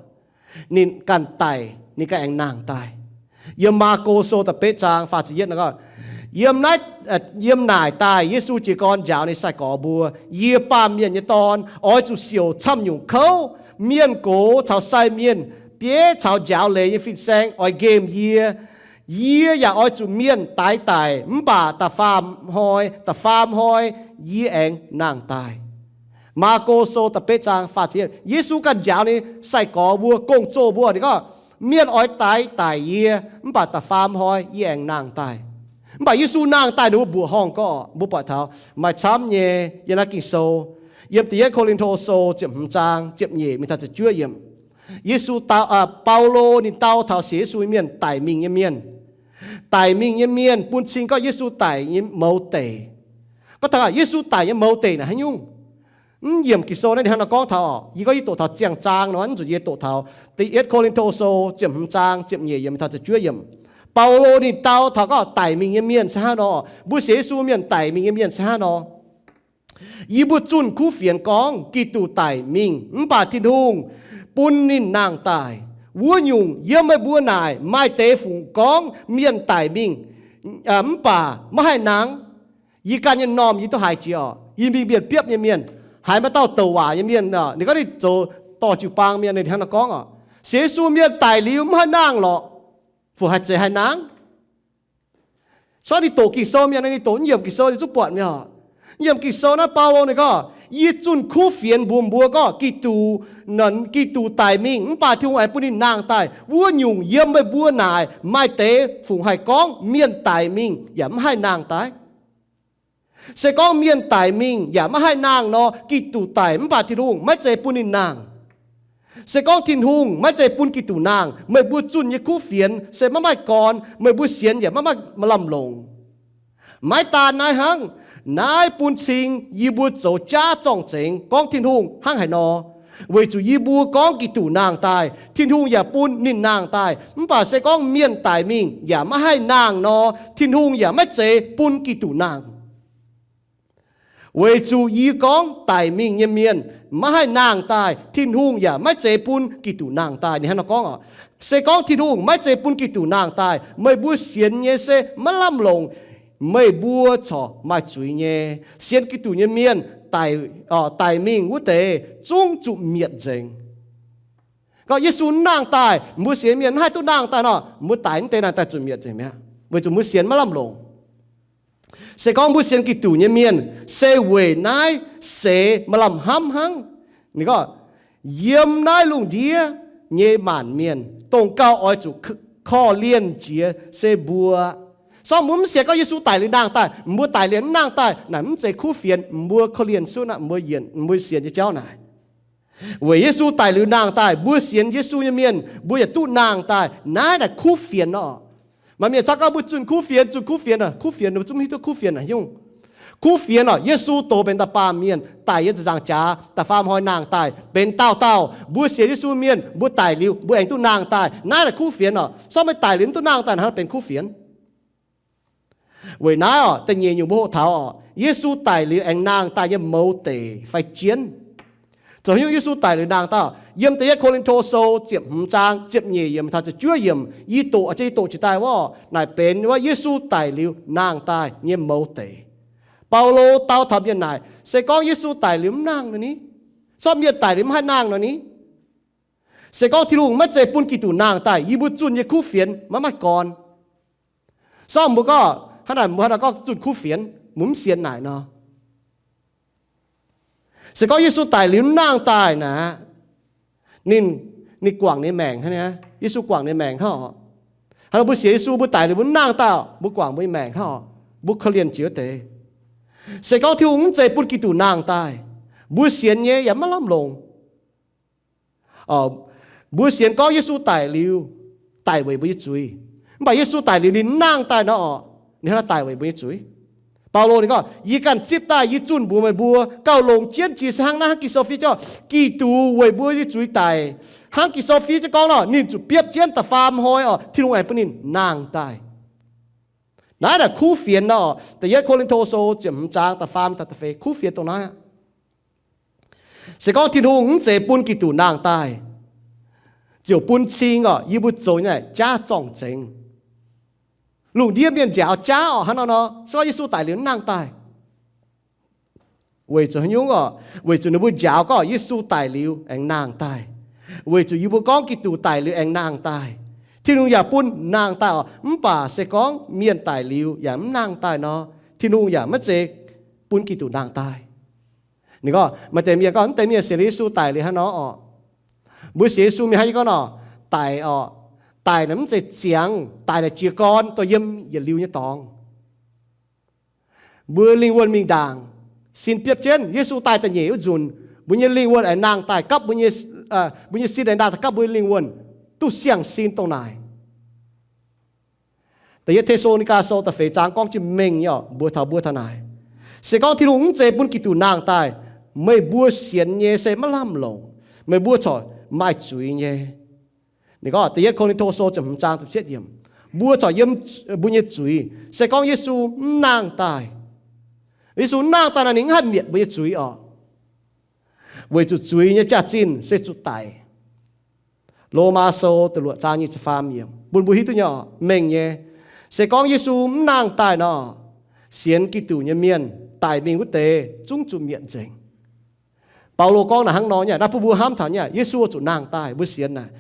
ninh ganh daic, ninh ganh aengx nangh daaih. Yiem Maako Sou da'betv zaang faah ziepc yietv gorngv, yiem naaiv, yiem naaic daaih Yesu jiez gorn njaaux ninh sai-gorx mbuo, Yie, Baamh Mienh nyei Dorn, oix zuqc siouc camv nyungc kouv. Mienh gox caux sai mienh, bieiv caux njaaux leiz nyei fin-saeng oix nqemh yie. Yie yaac oix zuqc mienh daix daic, mv baac da'faam hnoi, da'faam hnoi yie aengx nangh daaih. Maako Sou da'betv zaang faah ziepc yietv, Yesu ganh njaaux ninh sai-gorx mbuo, gong-zoh mbuo, ninh gorngv, Mienh oix daix daic yie, mv baac da'faam hnoi yie aengx nangh daaih. Mv baac Yesu nangh daaih, ninh mbuo mbuoqc horngh gorngv, mbuo buatc taux maaih camv nyei yiem naaiv Ging-Sou, yiem Da'yietv Ko^lin^to Sou ziepc hmz zaang ziepc nyeic mingh taux ziepc juov yiemc. Yesu dau, Baulo ninh dau taux sienx Yesu mienh daic mingh nyei mienh. Daic mingh nyei mienh bun cing gorngv Yesu daic nyei mouz deic. Gorngv taux Yesu daic nyei mouz deic naaic haaix nyungc? Mv yiemc Ging-Sou naaiv ninh hnangv nor gorngv taux, yie gorngv yie doqc taux ziangh zaang nor, mv zuqc yie doqc taux Da'yietv Ko^lin^to Sou ziepc hmz zaang ziepc nyeic yiemc mingh taux ziepc juov yiemc. Baulo ninh dau taux gorngv daic mingh nyei mienh se hnangv nor, mbuo sienx Yesu mienh daic mingh nyei mienh se hnangv nor. Yie mbuo zunh kuv fienx gorngv Giduc daic mingh, mv baac Tin-Hungh bun ninh nangh daic. Wuov nyungc yiem meih mbuo naaic maaih deix fungc gorngv mienh daic mingh, mv baac maiv haih nangh. Yie ganh nyei m'normh yie duqv haiz jiex oc. Yie mingh mienh biopv nyei mienh, haiz maaih dauh douc waac nyei mienh, ninh gorngv ninh zoux dorh jiu-baang mienh, ninh hnangv nor gorngv oc, sienx Yesu mienh daic liuz mv haih nangh lorqc. Fu haih zeiz haih nangh? Sortv ninh doqc Ging-Sou mienh, ninh doqc mv yiemc Ging-Sou ninh zungv buatc mi'aqv. Mv yiemc Ging-Sou naaiv Baulo ninh gorngv, yie zunh kuv fienx mbuox mbuo gorngv Giduc, Giduc daic mingh mv baac Tin-Hungh aengx bun ninh nangh daaih. Wuov nyungc yiem meih mbuo naaic maaih deix fungc haih gorngv mienh daic mingh yaac mv haih nangh daaih. Se gorngv mienh daic mingh yaac maiv haih nangh nor, Giduc daic mv baac Tin-Hungh maiv zeiz bun ninh nangh. Se gorngv Tin-Hungh maiv zeiz bun Giduc nangh, meih mbuo zunh nyei kuv fienx se maiv maaih gorn, meih mbuo sienx yaac maiv maaih lamh longc. Maiv daan naaiv hnangv, naaiv bun cing yie mbuo zoux jaav zorng-zengx gorngv Tin-Hungh hnangv haaix nor. Weic zuqc yie mbuo gorngv Giduc nangh daaih, Tin-Hungh yaac bun ninh nangh daaih. Mv baac se gorngv mienh daic mingh yaac maiv haih nangh nor, Tin-Hungh yaac maiv zeiz bun Giduc nangh. Weic zuqc yie gorngv daic mingh nyei mienh maiv haih nangh daaih, Tin-Hungh yaac maiv zeiz bun Giduc nangh daaih. Ninh hnangv nor gorngv oc, se gorngv Tin-Hungh maiv zeiz bun Giduc nangh daaih, meih mbuo sienx nyei se maiv lamh longc, meih mbuo corc maaih zuiz nyei. Sienx Giduc nyei mienh daic, daic mingh wuov deix zungv zuqc mietc nzengc. Gorngv Yesu mv nangh daaih, mbuo sienx mienh mv haih duqv nangh daaih nor, mbuo daic wuov deix naaic daaih zuqc mietc nzengc mi'aqv, weic zuqc mbuo sienx maiv lamh longc. Se gorngv mbuo sienx Giduc nyei mienh se weic naaiv seix maaih lamh hnamv hnangv. Ninh gorngv, yiem naaiv lungh ndiev nyei maanc mienh, dongh gauh oix zuqc korv-lienh jiex se mbuo. Sorng mbuo mv sienx gorngv Yesu daic liuz nangh daaih, mbuo daic liuz mv nangh daaih, naaic mv zeiz kuv fienx, mbuo korv-lienh sutv aqv, mbuo yienc, mbuo sienx nyei jauv naaic. Weic Yesu daic liuz nangh daaih, mbuo sienx Yesu nyei mienh mbuo yaac duqv nangh daaih. Naaiv naaic kuv fienx nor. Maaih mienh camv gorngv mbuo zunh kuv fienx, zunh kuv fienx, kuv fienx, mbuo zungv hiuv duqv kuv fienx hnangv nyungc. Kuv fienx oc, Yesu doz benx da'baamh mienh daic yiem ziepc nzaangc jaax, da'faam hnoi nangh daaih benx dauh dauh. Mbuo sienx Yesu mienh mbuo daic liuz mbuo aengx duqv nangh daaih. Naaiv naaic kuv fienx oc. Sorng meih daic liuz mv duqv nangh daaih hnangv benx kuv fienx. Weic naaiv oc, da'nyeic nyungc mbuo hoqc taux oc, Yesu daic liuz aengx nangh daaih nyei mouz deic fai jienv. Zoux haaix nyungc Yesu daic liuz nangh daaih? Yiem da'yietv Ko^lin^to Sou ziepc hmz zaang ziepc nyeic yiemc taux ziepc juov yiemc, yie doqc, yie doqc jiex daaih wuov, naaic benx wuov Yesu daic liuz nangh daaih nyei mouz deic. Baulo dau taux mienh naaic, se gorngv Yesu daic liuz mv nangh nor ni, sorng mienh daic liuz mv haih nangh nor ni, se gorngv Tin-Hungh maiv zeiz bun Giduc nangh daaih, yie mbuo zunh nyei kuv fienx maiv maaih gorn. Sorng mbuo gorngv hnangv naaic, mbuo hnangv naaic gorngv zunh kuv fienx, mbuo mv sienx naaic nor. Se gorngv Yesu daic liuz mv nangh daaih naaic, ninh, ninh guangc ninh maengc hnangv. Yesu guangc ninh maengc hnangv oc. Hnangv nor mbuo sienx Yesu, mbuo daic liuz mbuo mv nangh daaih, mbuo guangc mbuo nyei maengc hnangv oc. Mbuo korv-lienh jiex wuov deix. Se gorngv Tin-Hungh mv zeiz bun Giduc nangh daaih, mbuo sienx nyei yaac maiv lamh longc. Mbuo sienx gorngv Yesu daic liuz, daic weic mbuo nyei zuiz. Mv baac Yesu daic liuz ninh mv nangh daaih nor oc, ninh hnangv naaiv daic weic mbuo nyei zuiz. Baulo ninh gorngv, yie ganh zipv daaih yie zunh mbuox meih mbuo, gauh longx jienv jiex se hnangv naaiv hnangv Ging-Sou fiev gorngv, Giduc weic mbuo nyei zuiz daic. Hnangv Ging-Sou fiev jienv gorngv nor, ninh zuqc biopv jienv da'faam hnoi oc, Tin-Hungh aengx bun ninh nangh daaih. Naaiv naaic kuv fienx nor, da'yietv Ko^lin^to Sou ziepc hmz zaang da'faam taux da'feix kuv fienx dongh naaiv aqv. Se gorngv Tin-Hungh mv zeiz bun Giduc nangh daaih, ziouc bun cing oc, yie mbuo zoux nyei jaav zorng-zengx. Lungh ndiev mienh njaaux jaav oc, hnangv nor nor, se gorngv Yesu daic liuz mv nangh daaih. Weic zuqc haaix nyungc oc? Weic zuqc ninh mbuo njaaux gorngv Yesu daic liuz aengx nangh daaih. Weic zuqc yie mbuo gorngv Giduc daic liuz aengx nangh daaih, Tin-Hungh yaac bun nangh daaih oc. Mv baac se gorngv mienh daic liuz yaac mv nangh daaih nor, Tin-Hungh yaac maiv zeiz bun Giduc nangh daaih. Ninh gorngv, maaih deix mienh gorngv, mv deix mienh sienx Yesu daic liuz hnangv nor oc. Mbuo sienx Yesu mienh hnangv yie gorngv nor, daic oc. Daic naaic mv zeiz ziangx, daic naaic jiez gorn dorh yiem yietc liuz nyei dorngx. Mbuo lingh wuonh mingh ndaangc, sin biopv jienv. Yesu daaih da'nyeic wuov nzunc, mbuo nyei lingh wuonh aengx nangh daaih gapv mbuo nyei, mbuo nyei sin aengx nangh daaih gapv mbuo nyei lingh wuonh, duqv siang-sin dongh naaic. Da'yietv Te^saa^lo^ni^gaa Sou da'feix zaang gorngv jienv mengh nyei oc, mbuox taux mbuo taux naaic. Se gorngv Tin-Hungh mv zeiz bun Giduc nangh daaih, meih mbuo sienx nyei se maiv lamh longc, meih mbuo corc maaih zuiz nyei. Ninh gorngv da'yietv Ko^lin^to Sou ziepc hmz zaang ziepc cietv yiemc, mbuo corc yiem mbuo nyei zuiz. Se gorngv Yesu mv nangh daaih, Yesu mv nangh daaih nor, ninh mv haih mietc mbuo nyei zuiz oc. Weic zuqc zuiz nyei jaax-zinh se zuqc daic. Lomaa Sou da'luoqc zaang nyic ziepc faam yiemc bun mbuo hiuv duqv nyei oc, mengh nyei. Se gorngv Yesu mv nangh daaih nor, sienx Giduc nyei mienh daic mingh wuov deix zungv zuqc mietc nzengc. Baulo gorngv naaic hnangv nor nyei. Naaiv bun mbuo hnamv taux nyei, Yesu zuqc nangh daaih, mbuo sienx naaic.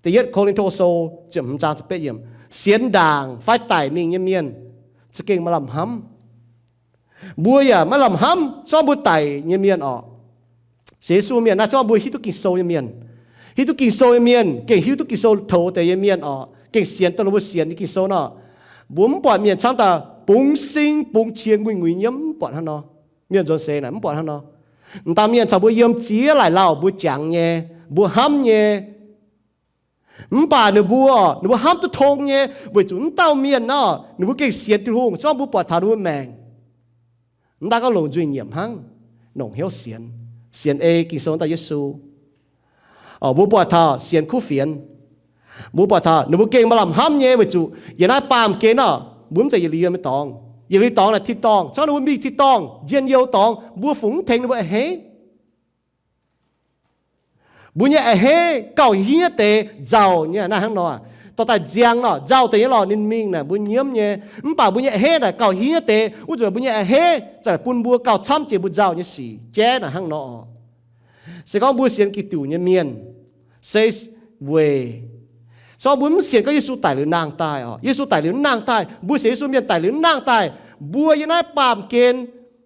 Da'yietv Ko^lin^to Sou ziepc hmz zaang ziepc betv yiemc, sienx ndaangc fai daic mingh nyei mienh za'gengh maaih lamh hnamv. Mbuo yaac maiv lamh hnamv zorqv mbuo daic nyei mienh oc. Sienx Yesu mienh naaiv, zorqv mbuo hiuv duqv Ging-Sou nyei mienh. Hiuv duqv Ging-Sou nyei mienh gengh hiuv duqv Ging-Sou toux deix nyei mienh oc, gengh sienx dongh mbuo sienx nyei Ging-Sou nor. Mbuo mv buatc mienh camv daaih bungx sing bungx qiex nguiz-nguiz nyiemv, mv buatc hnangv nor. Mienh nzuonx seix naaic mv buatc hnangv nor. M'daaih mienh caux mbuo yiem ziex laaic lauh, mbuo jangx nyei, mbuo hnamv nyei. Mv baac ninh mbuo, ninh mbuo hnamv duqv tong nyei, weic zuqc wuov dauh mienh nor, ninh mbuo gengh sienx Tin-Hungh, se gorngv mbuo buatc taux ninh mbuo maengc, mv daaih gorngv longc nzuih nyiemc hnangv, longc hnyouv sienx, sienx ei Ging-Sou daaih Yesu. Mbuo buatc taux sienx kuv fienx, mbuo buatc taux ninh mbuo gengh maaih lamh hnamv nyei, weic zuqc yiem naaiv baamh gen nor, mbuo mv zeiz yietc liuz nyei dorngx. Yietc liuz dorngx naaic tin-dorngh, se gorngv ninh mbuo mingh tin-dorngh njien-youh dorngx, mbuo fungc mv tengx ninh mbuo a'hneiv. Mbuo nyei a'hneiv gauh hniev deix nzauh nyei naaiv hnangv nor. Dorh daaih nziang nor, nzauh deix nyei lorqc, ninh mingh naaic mbuo nyiemv nyei. Mv baac mbuo nyei a'hneiv naaic gauh hniev deix, wuov nzunc mbuo nyei a'hneiv za'gengh bun mbuo gauh camv jiex mbuo nzauh nyei sic jaiv naaic hnangv nor. Se gorngv mbuo sienx Giduc nyei mienh, se weic, se gorngv mbuo mv sienx gorngv Yesu daic liuz nangh daaih oc, Yesu daic liuz nangh daaih, mbuo sienx Yesu mienh daic liuz nangh daaih, mbuo yiem naaiv baamh gen,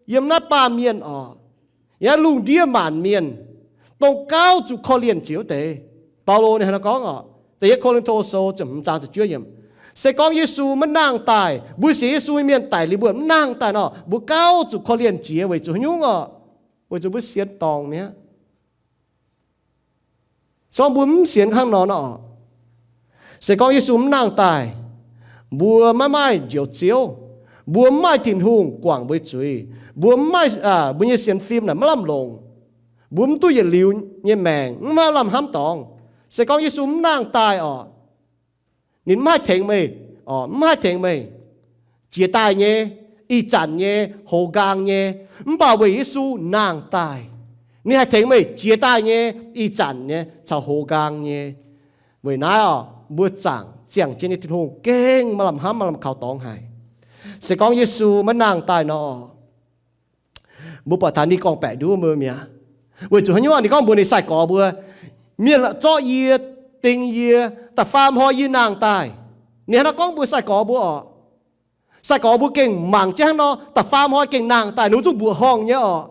yiem naaiv baamh mienh oc, yiem naaiv lungh ndiev maanc mienh, dongh gauh zuqc korv-lienh jiex wuov deix. Baulo ninh hnangv naaiv gorngv oc, Da'yietv Ko^lin^to Sou ziepc hmz zaang ziepc juov yiemc, se gorngv Yesu maiv nangh daaih, mbuo sienx Yesu nyei mienh daic liuz mbuo mv nangh daaih nor, mbuo gauh zuqc korv-lienh jiex weic zuqc haaix nyungc oc? Weic zuqc mbuo sienx dorngc mi'aqv. Se gorngv mbuo mv sienx hnangv nor nor, se gorngv Yesu mv nangh daaih, mbuo maiv maaih Njoux Ziouv, mbuo mv maaih Tin-Hungh guangc mbuo nyei zuiz, mbuo mv maaih, mbuo nyei sienx fim naaic maiv lamh longc, mbuo mv duqv yietc liuz nyei maengc, mv maaih lamh hnamv dorngx. Se gorngv Yesu mv nangh daaih oc, ninh mv haih tengx meih, mv haih tengx meih jiex daaih nyei, ih zanc nyei, hoz nqaang nyei. Mv baac weic Yesu nangh daaih, ninh haih tengx meih jiex daaih nyei, ih zanc nyei caux hoz nqaang nyei. Weic naaiv oc, mbuo zaangc ziangh jienv nyei Tin-Hungh gengh maaih lamh hnamv maaih lamh kaux dorngx haic. Se gorngv Yesu maiv nangh daaih nor, mbuo buatc taux ninh gorngv-baeqc nduov mbuo mi'aqv. Weic zuqc haaix nyungc? Ninh gorngv mbuox ninh sai-gorx mbuo, mienh zorqv yie, ding yie, da'faam hnoi yie nangh daaih. Ninh hnangv naaiv gorngv mbuox sai-gorx mbuo oc. Sai-gorx mbuo gengh mangc jienv hnangv nor, da'faam hnoi gengh nangh daaih, ninh mbuo zungv mbuoqc horngh nyei oc.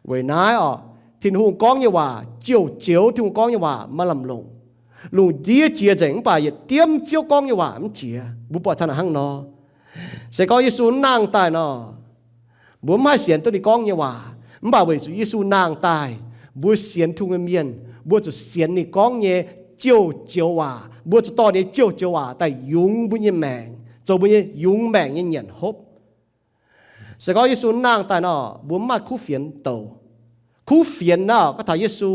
Weic naaiv oc, Tin-Hungh gorngv nyei waac jouh joux, Tin-Hungh gorngv nyei waac maaih lamh longc. Lungh ndiev jiex nzengc mv baac yietc diemv Ziouv gorngv nyei waac mv jiex. Mbuo buatc taux naaic hnangv nor. Se gorngv Yesu mv nangh daaih nor, mbuo mv haih sienx duqv ninh gorngv nyei waac. Mv baac weic zuqc Yesu nangh daaih, mbuo sienx Tin-Hungh nyei mienh, mbuo zuqc sienx ninh gorngv nyei jouh joux waac. Mbuo zuqc dorh ninh jouh joux waac daaih yungz mbuo nyei maengc, zoux mbuo nyei yungz maengc nyei nyanc hopv. Se gorngv Yesu mv nangh daaih nor, mbuo mv maaih kuv fienx douc. Kuv fienx naaiv gorngv taux Yesu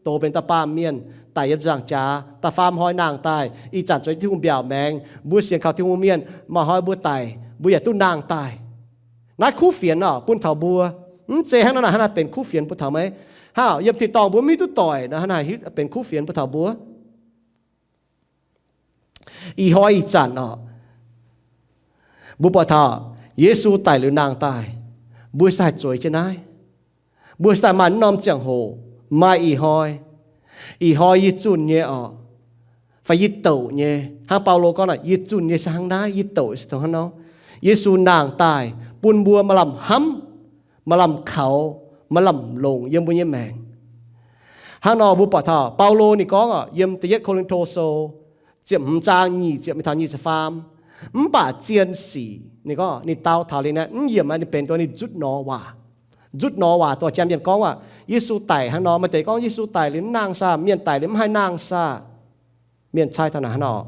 dox benx da'baamh mienh, daic yiem ziepc nzaangc jaax, da'faam hnoi nangh daaih, ih zanc zoux Tin-Hungh mbiaauc maengx. Mbuo sienx kaux Tin-Hungh mienh, maaih hnoi mbuo daic, mbuo yaac duqv nangh daaih. Naaiv kuv fienx oc, bun taux mbuo. Mv zeiz hnangv nor naaic hnangv naaic benx kuv fienx bun taux meih. Hnangv yiem tin-dorngh mbuo mv hiuv duqv doic nor, hnangv naaic benx kuv fienx bun taux mbuo. Ih hnoi ih zanc oc, mbuo buatc taux Yesu daic liuz nangh daaih, mbuo se haih zueiz jienv naaiv. Mbuo se daaih maaih norm ziangh hoc, maaih ih hnoi. Ih hnoi yie zunh nyei oc, fai yie douc nyei. Hnangv Baulo gorngv naaic, yie zunh nyei se hnangv naaiv, yie douc se dongh hnangv nor. Yesu nangh daaih bun mbuo maaih lamh hnamv, maaih lamh kaux, maaih lamh longc yiem mbuo nyei maengc. Hnangv nor mbuo buatc taux Baulo ninh gorngv oc, yiem Da'yietv Ko^lin^to Sou ziepc hmz zaang nyic ziepc mingh taux nyic ziepc faam, mv baac zien sic, ninh gorngv ninh dau taux liuz naaiv, mv yiemc aqv, ninh benx dongh ninh nzutv nor waac. Nzutv nor waac dongh janx mienh gorngv aqv, Yesu daic hnangv nor, maaih deix gorngv Yesu daic liuz mv nangh saah, mienh daic liuz mv haih nangh saah. Mienh cai taux naaic hnangv nor.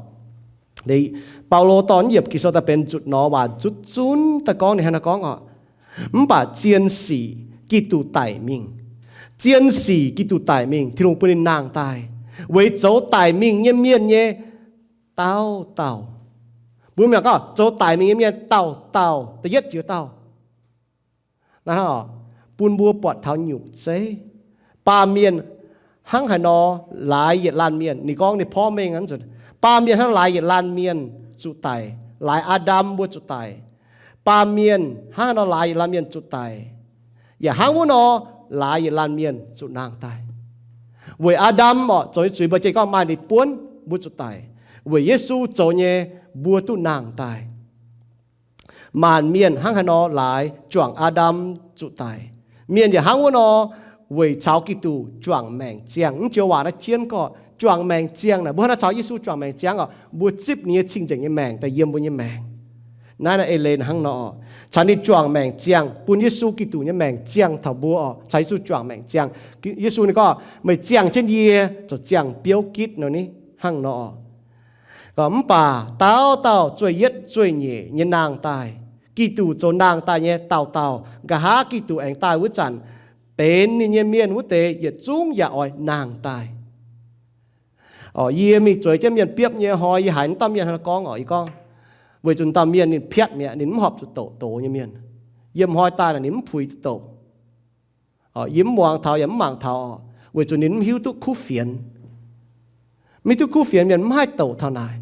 Baulo dorh yiemc Ging-Sou daaih benx nzutv nor waac nzutv zunv daaih gorngv ninh hnangv nor gorngv oc. Mv baac zien sic Giduc daic mingh. Zien sic Giduc daic mingh, Tin-Hungh bun ninh nangh daaih, weic zoux daic mingh nyei mienh nyei dauh dauh. Mbuo mienh gorngv zoux daic mingh nyei mienh dauh dauh, da'yietv jiex dauh. Naaiv hnangv oc, bun mbuo buatc taux nyungc zeiv. Baamh mienh hnangv haaix nor laaix yietc laanh mienh, ninh gorngv ninh porv mengh aqv, baamh mienh hnangv laaix yietc laanh mienh zuqc daic, laaix Aa^ndam mbuo zuqc daic. Baamh mienh hnangv haaix nor laaix yietc laanh mienh zuqc daic, yaac hnangv wuov nor laaix yietc laanh mienh zuqc nangh daaih. Weic Aa^ndam oc, zoux nyei zuiz mbuo jiex gorngv maaih ninh buonv mbuo zuqc daic. Weic Yesu zoux nyei, mbuo duqv nangh daaih. Maanc mienh hnangv haaix nor laaix juangc Aa^ndam zuqc daic, mienh yaac hnangv wuov nor weic caux Giduc juangc maengc ziangh. Mv joux waac naaiv jienv gorngv juangc maengc ziangh naaic, mbuo hnangv naaiv caux Yesu juangc maengc ziangh oc, mbuo zipv ninh nyei cing-nzengc nyei maengc daaih yiem mbuo nyei maengc. Naaiv naaiv eix leiz hnangv nor, caux ninh juangc maengc ziangh, bun Yesu Giduc nyei maengc ziangh taux mbuo oc, caux Yesu juangc maengc ziangh. Yesu ninh gorngv, meih ziangh jienv yie, zoux ziangh biouv gitv nor ni, hnangv nor. Mv baac dauh dauh zueih yietv zueih nyeic nyei nangh daaih, Giduc zoux nangh daaih nyei dauh dauh, nqa'haav Giduc aengx daaih wuov zanc, benx ninh nyei mienh wuov deix yietc zungv yaac oix nangh daaih. Yie mingh zueiz jienv mienh biopv nyei hnoi, yie haiz wuov dauh mienh hnangv naaiv gorngv oc, yie gorngv, weic zuqc dauh mienh ninh piatv mi'aqv, ninh mv horpc zuqc doqc doz nyei mienh. Yiem hnoi daaih naaic ninh mv puix duqv doqc. Yie mv muangx taux yaac mv mangc taux, weic zuqc ninh mv hiuv duqv kuv fienx, mv hiuv duqv kuv fienx mienh mv haih doqc taux naaic.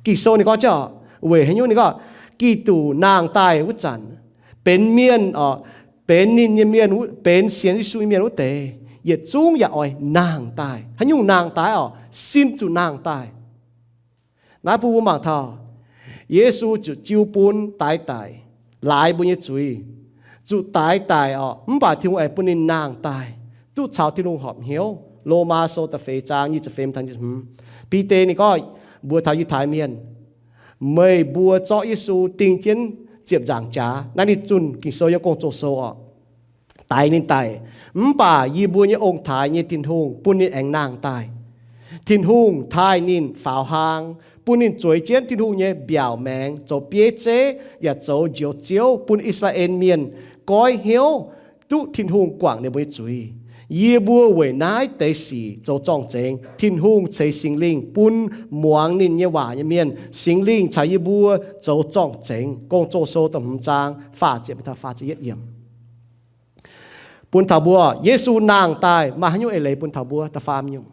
Ging-Sou ninh gorngv, weic haaix nyungc ninh gorngv, Giduc nangh daaih wuov zanc, benx mienh, benx ninh nyei mienh, benx sienx Yesu nyei mienh wuov deix yietc zungv yaac oix nangh daaih. Haaix nyungc nangh daaih oc? Sin zuqc nangh daaih. Naaiv bun mbuo mangc taux Yesu zuqc jiu bun daix daic, laaix mbuo nyei zuiz, zuqc daix daic oc, mv baac Tin-Hungh aengx bun ninh nangh daaih, duqv caux Tin-Hungh horpc hnyouv. Lomaa Sou da'feix zaang nyic ziepc feix, Bide ninh gorngv mbuox taux Yiutai Mienh, meih mbuo zorqv Yesu ding jienv ziepc nzaangc jaax. Naaiv ninh zunh Ging-Sou yiem Gong-Zoh sou oc, daix ninh daic. Mv baac yie mbuo nyei ong-taaix nyei Tin-Hungh bun ninh aengx nangh daaih. Tin-Hungh taaih ninh faaux hlang, bun ninh zueiz jienv Tin-Hungh nyei mbiaauc maengx zoux bieiv zeiv yaac zoux njoux Ziouv bun I^saa^laa^en Mienh goiv hnyouv duqv Tin-Hungh guangc ninh mbuo nyei zuiz. Yie mbuo weic naaiv deix sic zoux zorng-zengx. Tin-Hungh ceix Singx Lingh bun muangx ninh nyei waac nyei mienh. Singx Lingh caux yie mbuo zoux zorng-zengx. Gong-Zoh sou da'hmz zaang faah ziepc, faah ziepc yietv yiemc. Bun taux mbuo, Yesu nangh daaih maaih haaix nyungc eix leiz bun taux mbuo? Da'faam nyungc.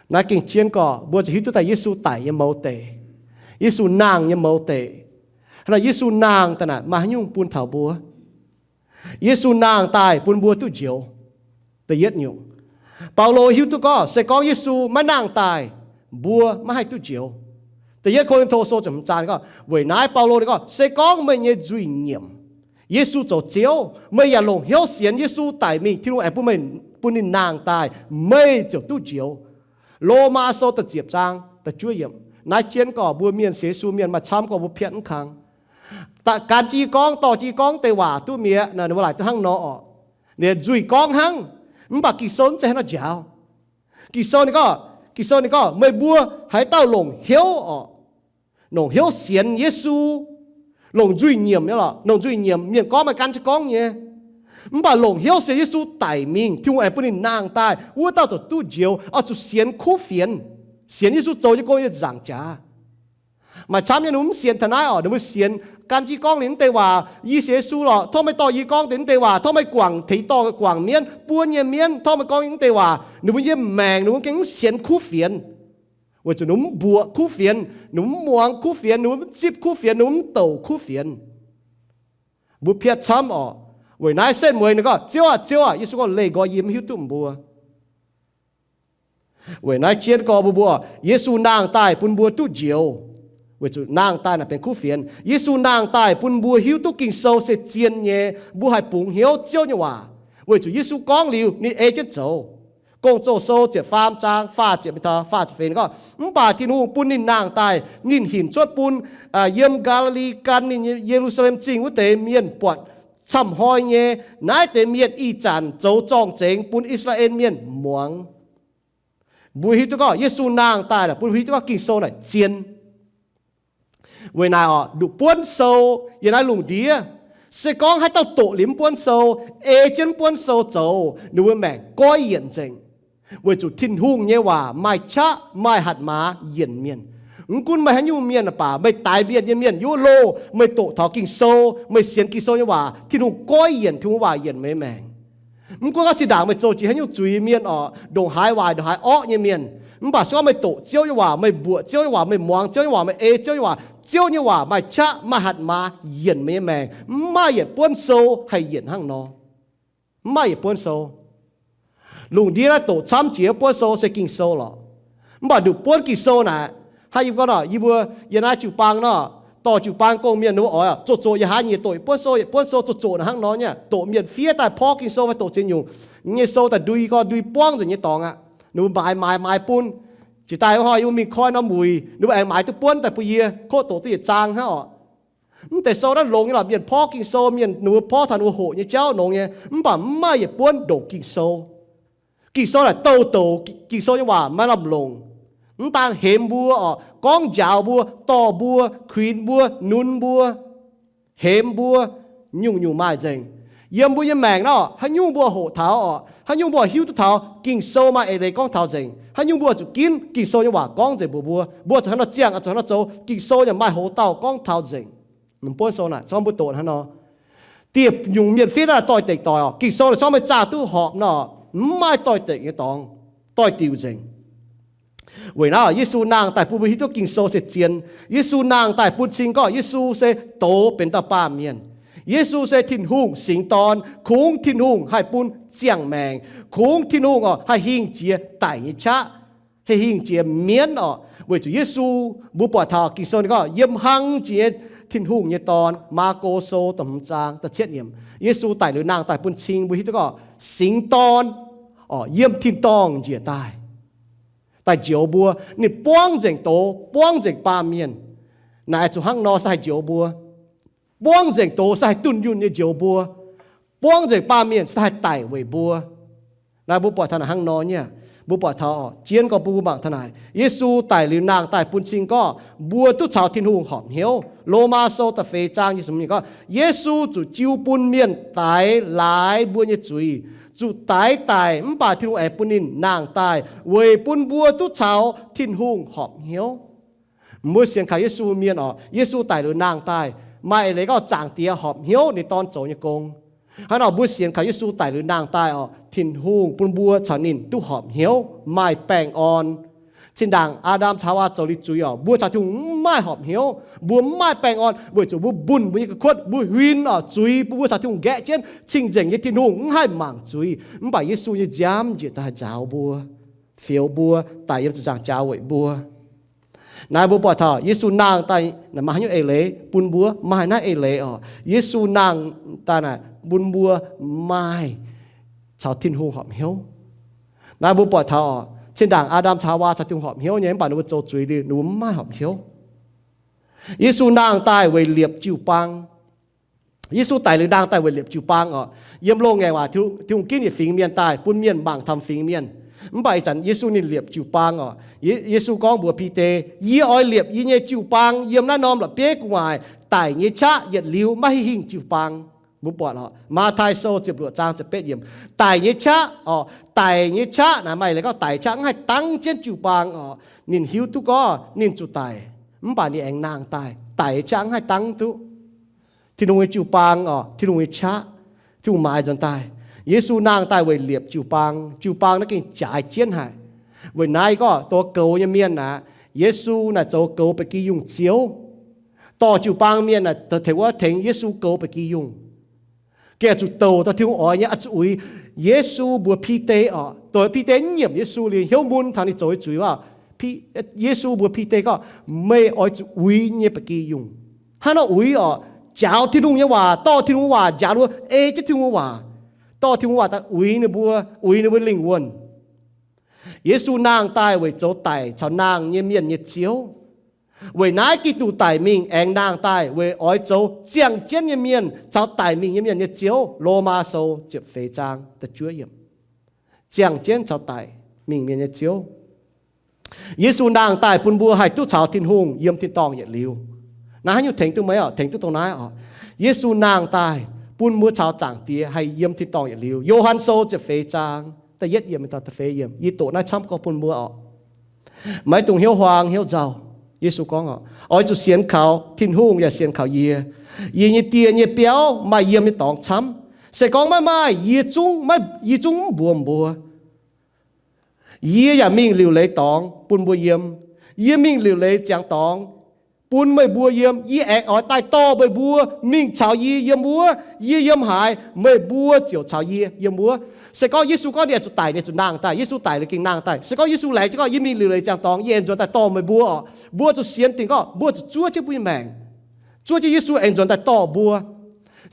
Naaiv gengh jienv gorqv mbuo zuqc hiuv duqv daaih Yesu daic nyei mouz deic, Yesu nangh nyei mouz deic. Hnangv naaic Yesu nangh daaih naaic maaih haaix nyungc bun taux mbuo? Yesu nangh daaih bun mbuo duqv njoux. Da'yietv nyungc, Baulo hiuv duqv gorngv se gorngv Yesu maiv nangh daaih, mbuo maiv haih duqv njoux. Da'yietv Ko^lin^to sou ziepc hmz zaang gorngv, weic naaiv Baulo ninh gorngv, se gorngv meih nyei nzuih nyiemc, Yesu zoux Ziouv, meih yaac longc hnyouv sienx Yesu daic mingh, Tin-Hungh aengx bun meih, bun ninh nangh daaih, meih ziouc duqv njoux. Lomaa sou da'ziepc zaang da'juov yiemc. Naaiv jienv gorqv mbuo mienh sienx Yesu mienh maaih camv gorqv mbuo piatv mv kang. Gan jienv yie gorngv, dorh jienv yie gorngv deix waac duqv mi'aqv, ninh mbuo laaic duqv hnangv nor oc. Ninh nzuih gorngv hnangv, mv baac Ging-Sou mv zeiz hnangv nor njaaux. Ging-Sou ninh gorngv, Ging-Sou ninh gorngv, meih mbuo haaix dauh longc hnyouv oc, longc hnyouv sienx Yesu, longc nzuih nyiemc nyei lorqc. Longc nzuih nyiemc mienh gorngv maaih gan jienv gorngv nyei. Mv baac longc hnyouv sienx Yesu daic mingh, Tin-Hungh aengx bun ninh nangh daaih, wuov dauh ziouc duqv njoux. Oix zuqc sienx kuv fienx, sienx Yesu zoux nyei gong nyei nzaangc jaax. Maaih camv nyei ninh mbuo mv sienx taux naaiv oc, ninh mbuo sienx gan jienv gorngv ninh mv deix waac, yie sienx Yesu lorqc, tov meih dorh yie gorngv deix mv deix waac, tov meih guangc, tengx dorh guangc mienv, buonv nyei mienv, tov meih gorngv mv deix waac. Ninh mbuo yiem maengc ninh mbuo gengh mv sienx kuv fienx, weic zuqc ninh mbuo mv mbuoqc kuv fienx, ninh mbuo mv muangx kuv fienx, ninh mbuo mv zipv kuv fienx, ninh mbuo mv douc kuv fienx. Mbuo piatv camv oc. Weic naaiv setv mueiz ninh gorngv, Ziouv aah! Ziouv aah! Yesu gorngv, leih nqoi yie, mv hiuv duqv meih mbuo. Weic naaiv jienv gorqv mbuo mbuo, Yesu nangh daaih bun mbuo duqv njoux. Weic zuqc nangh daaih naaic benx kuv fienx. Yesu nangh daaih bun mbuo hiuv duqv Ging-Sou se zien nyei, mbuo haih bungx hnyouv Ziouv nyei waac. Weic zuqc Yesu gorngv liuz ninh ei jienv zoux. Gong-Zoh sou ziepc faam zaang faah ziepc mingh taux faah ziepc feix gorngv, mv baac Tin-Hungh bun ninh nangh daaih, ninh hinc cuotv bun yiem Gaa^li^li gan ninh nyei Ye^lu^saa^lem Zingh wuov deix mienh buatc camv hnoi nyei. Naaiv deix mienh ih zanc zoux zorng-zengx bun I^saa^laa^en Mienh muangx. Mbuo hiuv duqv gorngv Yesu nangh daaih naaic bun mbuo hiuv duqv gorngv Ging-Sou naaic zien. Weic naaic oc, nduqc buonv sou yiem naaiv lungh ndiev, se gorngv haaix dauh doqc liuz mv buonv sou, ei jienv mv buonv sou zoux, ninh mbuo maengc goiv yienc nzengc. Weic zuqc Tin-Hungh nyei waac maaih qaqv maaih hatc maaz yienc mienh. Mv gunv meih haaix nyungc mienh baac, meih daix mienh nyei mienh yiem wuov loh, meih doqc taux Ging-Sou, meih sienx Ging-Sou nyei waac, Tin-Hungh goiv yienc, Tin-Hungh waac yienc meih nyei maengc. Mv gunv gorngv zinh ndaangc meih zoux jiex haaix nyungc zuiz mienh oc, ndongc haaix waaic ndongc haaix orqv nyei mienh, mv baac se gorngv meih doqc Ziouv nyei waac, meih mbuoqc Ziouv nyei waac, meih muangx Ziouv nyei waac, meih ei Ziouv nyei waac, Ziouv nyei waac maaih qaqv maaih hatc maaz yienc meih nyei maengc. Mv maaih yietc buonv sou haih yienc hnangv nor. Mv maaih yietc buonv sou. Lungh ndiev naaiv doqc camv jiex buonv sou se Ging-Sou lorqc. Mv baac nduqc buonv Ging-Sou naaic, haaix yie gorngv nor, yie mbuo yiem naaiv jiu-baang nor, dorh jiu-baang gong-mienh ninh mbuo oix zoqc zoqc yiem haaix nyiex doqc buonv sou, yietc buonv sou zoqc zoqc naaic hnangv nor nyei. Doqc mienh fiev daaih porv Ging-Sou fai doqc ziex nyungc nyei sou daaih ndui gorx ndui buangv nzengc nyei dorngx aqv. Ninh mbuo maaiz maaiz maaiz bun. Jiex daaih wuov hnoi yie mbuo mingh koi norm wuic, ninh mbuo aengx maaiz duqv buonv daaih bun yie, kov doqc duqv yietc zaang hnangv oc. Mv deix sou naaiv longx nyei lorqc, mienh porv Ging-Sou, mienh ninh mbuo porv taux ninh mbuo hoqc nyei jauv longx nyei, mv baac mv maaih yietc buonv ndongc Ging-Sou. Ging-Sou naaic douh douc, Ging-Sou nyei waac maiv lamh longc. Mv daan hemx mbuo oc, gorngv njaaux mbuo, dorh mbuo, kuinx mbuo, nunz mbuo, hemx mbuo, nyungc-nyungc maaih nzengc. Yiem mbuo nyei maengc naaiv oc, haaix nyungc mbuo hoqc taux oc, haaix nyungc mbuo hiuv duqv taux, Ging-Sou maaih eix leiz gorngv taux nzengc. Haaix nyungc mbuo zuqc ginv Ging-Sou nyei waac gorngv nzengc mbuox mbuo. Mbuo zuqc haaix nor ziangh, zuqc haaix nor zoux, Ging-Sou yaac maaih hoz dauh gorngv taux nzengc. Buonv sou naaic, corc mbuo doqc hnangv nor. Dieh nyungc mienh fiev daaih doix-dekc doic oc, Ging-Sou naaic corc meih zaah duqv horpc nor, mv maaih doix-dekc nyei dorngx, doix-diuc nzengc. Weic naaiv Yesu nangh daaih bun mbuo hiuv duqv Ging-Sou se zien. Yesu nangh daaih bun cing gorngv Yesu se douz benx dauh baamh mienh. Yesu se Tin-Hungh singx dorn, kungx Tin-Hungh haih bun ziangh maengc, kungx Tin-Hungh oc haih hingh jiex daic nyei qaqv, haih hingh jiex mienv oc. Weic zuqc Yesu, mbuo buatc taux Ging-Sou ninh gorngv yiem hlang jiex Tin-Hungh nyei Dorn. Maako Sou da'hmz zaang da'cietv yiemc. Yesu daic liuz nangh daaih bun cing mbuo hiuv duqv gorngv singx dorn oc, yiem tin-dorngh njiec daaih, daaih njoux mbuo. Ninh buangv nzengc douz, buangv nzengc baamh mienh. Naaic zuqc hnangv nor se haih njoux mbuo. Buangv nzengc douz se haih dunh yunh nyei njoux mbuo. Buangv nzengc baamh mienh se haih daic weic mbuo. Naaiv mbuo buatc taux naaic hnangv nor nyei. Mbuo buatc taux oc, jienv gorngv bun mbuo mangc taux naaic, Yesu daic liuz nangh daaih bun cing gorngv mbuo duqv caux Tin-Hungh horpc hnyouv. Lomaa Sou da'feix zaang nyic ziepc hmz gorngv, Yesu zuqc jiu bun mienh daix laaix mbuo nyei zuiz, zuqc daix daic, mv baac Tin-Hungh aengx bun ninh nangh daaih weic bun mbuo duqv caux Tin-Hungh horpc hnyouv. Mbuo sienx kaux Yesu mienh oc, Yesu daic liuz nangh daaih, maaih eix leiz gorngv Zaangc Diex horpc hnyouv ninh Dorn zoux nyei gong. Hnangv nor mbuo sienx kaux Yesu daic liuz nangh daaih oc, Tin-Hungh bun mbuo caux ninh duqv horpc hnyouv, maaih baengh orn. Zinh ndaangc Aa^ndam caux Haawaa zoux liuz zuiz oc, mbuo caux Tin-Hungh mv maaih horpc hnyouv, mbuo mv maaih baengh orn, weic zuqc mbuo mbunh mbuo nyei ga'kuotv, mbuo huin oc, zuiz bun mbuo caux Tin-Hungh nqaeqv jienv. Cing-nzengc nyei Tin-Hungh mv haih mangc zuiz, mv baac Yesu nyei nziaamv njiec daaih nzaaux mbuo, fioux mbuo, daic yiem ziepc nzaangc jaax weic mbuo. Naaiv mbuo buatc taux Yesu nangh daaih maaih haaix nyungc eix leiz bun mbuo? Maaih naaiv eix leiz oc. Yesu nangh daaih naaic bun mbuo maaih caux Tin-Hungh horpc hnyouv. Naaiv mbuo buatc taux oc, zinh ndaangc Aa^ndam caux Haawaa caux Tin-Hungh horpc hnyouv nyei, mv baac ninh mbuo zoux zuiz liuz ninh mbuo mv maaih horpc hnyouv. Yesu nangh daaih weic liepc jiu-baang. Yesu daic liuz nangh daaih weic liepc jiu-baang oc. Yiem loz-ngaengc waac, Tin-Hungh ginv yietc fingx mienh daaih bun mienh mangc taux fingx mienh. Mv baac ih zanc Yesu ninh liepc jiu-baang oc. Ye-, Yesu gorngv mbuox Bide, Yie oix liepc yie nyei jiu-baang yiem naaiv norm la'bieiv gu'nguaaic. Daic nyei qaqv yietc liuz maiv haih hingh jiu-baang. Mbuo buatc oc, Matv^taai Sou ziepc luoqc zaang ziepc betv yiemc. Daic nyei qaqv oc, daic nyei qaqv naaic maaih leiz gorngv daic qaqv mv haih dangv jienv jiu-baang oc. Ninh hiuv duqv gorngv ninh zuqc daic, mv baac ninh aengx nangh daaih. Daic qaqv mv haih dangv duqv. Tin-Hungh nyei jiu-baang oc, Tin-Hungh nyei qaqv, Tin-Hungh maaiz nzuonx daaih. Yesu nangh daaih weic liepc jiu-baang. Jiu-baang naaiv gengh jaaix jienv haic. Weic naaiv gorngv douz goux nyei mienh aqv, Yesu naaic zoux goux ba'gi yungh Ziouv. Dorh jiu-baang mienh naaic tengx wuov tengx Yesu goux ba'gi yungh. Gengh zuqc douc dauh Tin-Hungh oix nyei, oix zuqc uix. Yesu mbuox Bide oc, doix Bide mv nyiemc Yesu liuz hnyouv mun taux ninh zoux nyei zuiz wuov, Yesu mbuox Bide gorngv, Meih oix zuqc uix nyei ba'gi yungh. Hnangv nor uix oc, njaaux Tin-Hungh nyei waac, dorh Tin-Hungh waac njaaux ninh mbuo, ei jienv Tin-Hungh waac, dorh Tin-Hungh waac daaih uix ninh mbuo, uix ninh mbuo lingh wuonh. Yesu nangh daaih weic zoux daic caux nangh nyei mienh nyei Ziouv. Weic naaiv Giduc daic mingh aengx nangh daaih weic oix zoux ziangh jienv nyei mienh caux daic mingh nyei mienh nyei Ziouv. Lomaa Sou ziepc feix zaang da'juov yiemc. Ziangh jienv caux daic mingh mienh nyei Ziouv. Yesu nangh daaih bun mbuo haih duqv caux Tin-Hungh yiem tin-dorngh yietc liuz. Naaiv haaix nyungc tengx duqv meih oc? Tengx duqv dongh naaiv oc. Yesu nangh daaih bun mbuo caux Zaangc Diex haih yiem tin-dorngh yietc liuz. Yo^han Sou ziepc feix zaang da'yietv yiemc daaih da'feix yiemc, yie doqc naaiv camv gorngv bun mbuo oc. Maiv dungx hnyouv huaang hnyouv nzauh. Yesu gorngv oc, oix zuqc sienx kaux Tin-Hungh yaac sienx kaux yie. Yie nyei Die nyei biauv maaih yiem nyei dorngx camv. Se gorngv maiv maaih, yie zungv, yie zungv mv mbuox mbuo. Yie yaac mingh liuc leiz dorngx bun mbuo yiem. Yie mingh liuc leiz ziangx dorngx bun meih mbuo yiem. Yie aengx oix daaih dorh meih mbuo mingh caux yie yiem wuov. Yie yiem haaix, meih mbuo ziouc caux yie yiem wuov. Se gorngv Yesu gorngv ninh zuqc daic, ninh zuqc nangh daaih. Yesu daic liuz gengh nangh daaih. Se gorngv Yesu laengz jienv gorngv, Yie mingh liuc leiz ziangx dorngx, yie aengx nzuonx daaih dorh meih mbuo oc, mbuo zuqc sienx dingc gorngv mbuo zuqc zuov jienv mbuo nyei maengc, zuov jienv Yesu aengx nzuonx daaih dorh mbuo.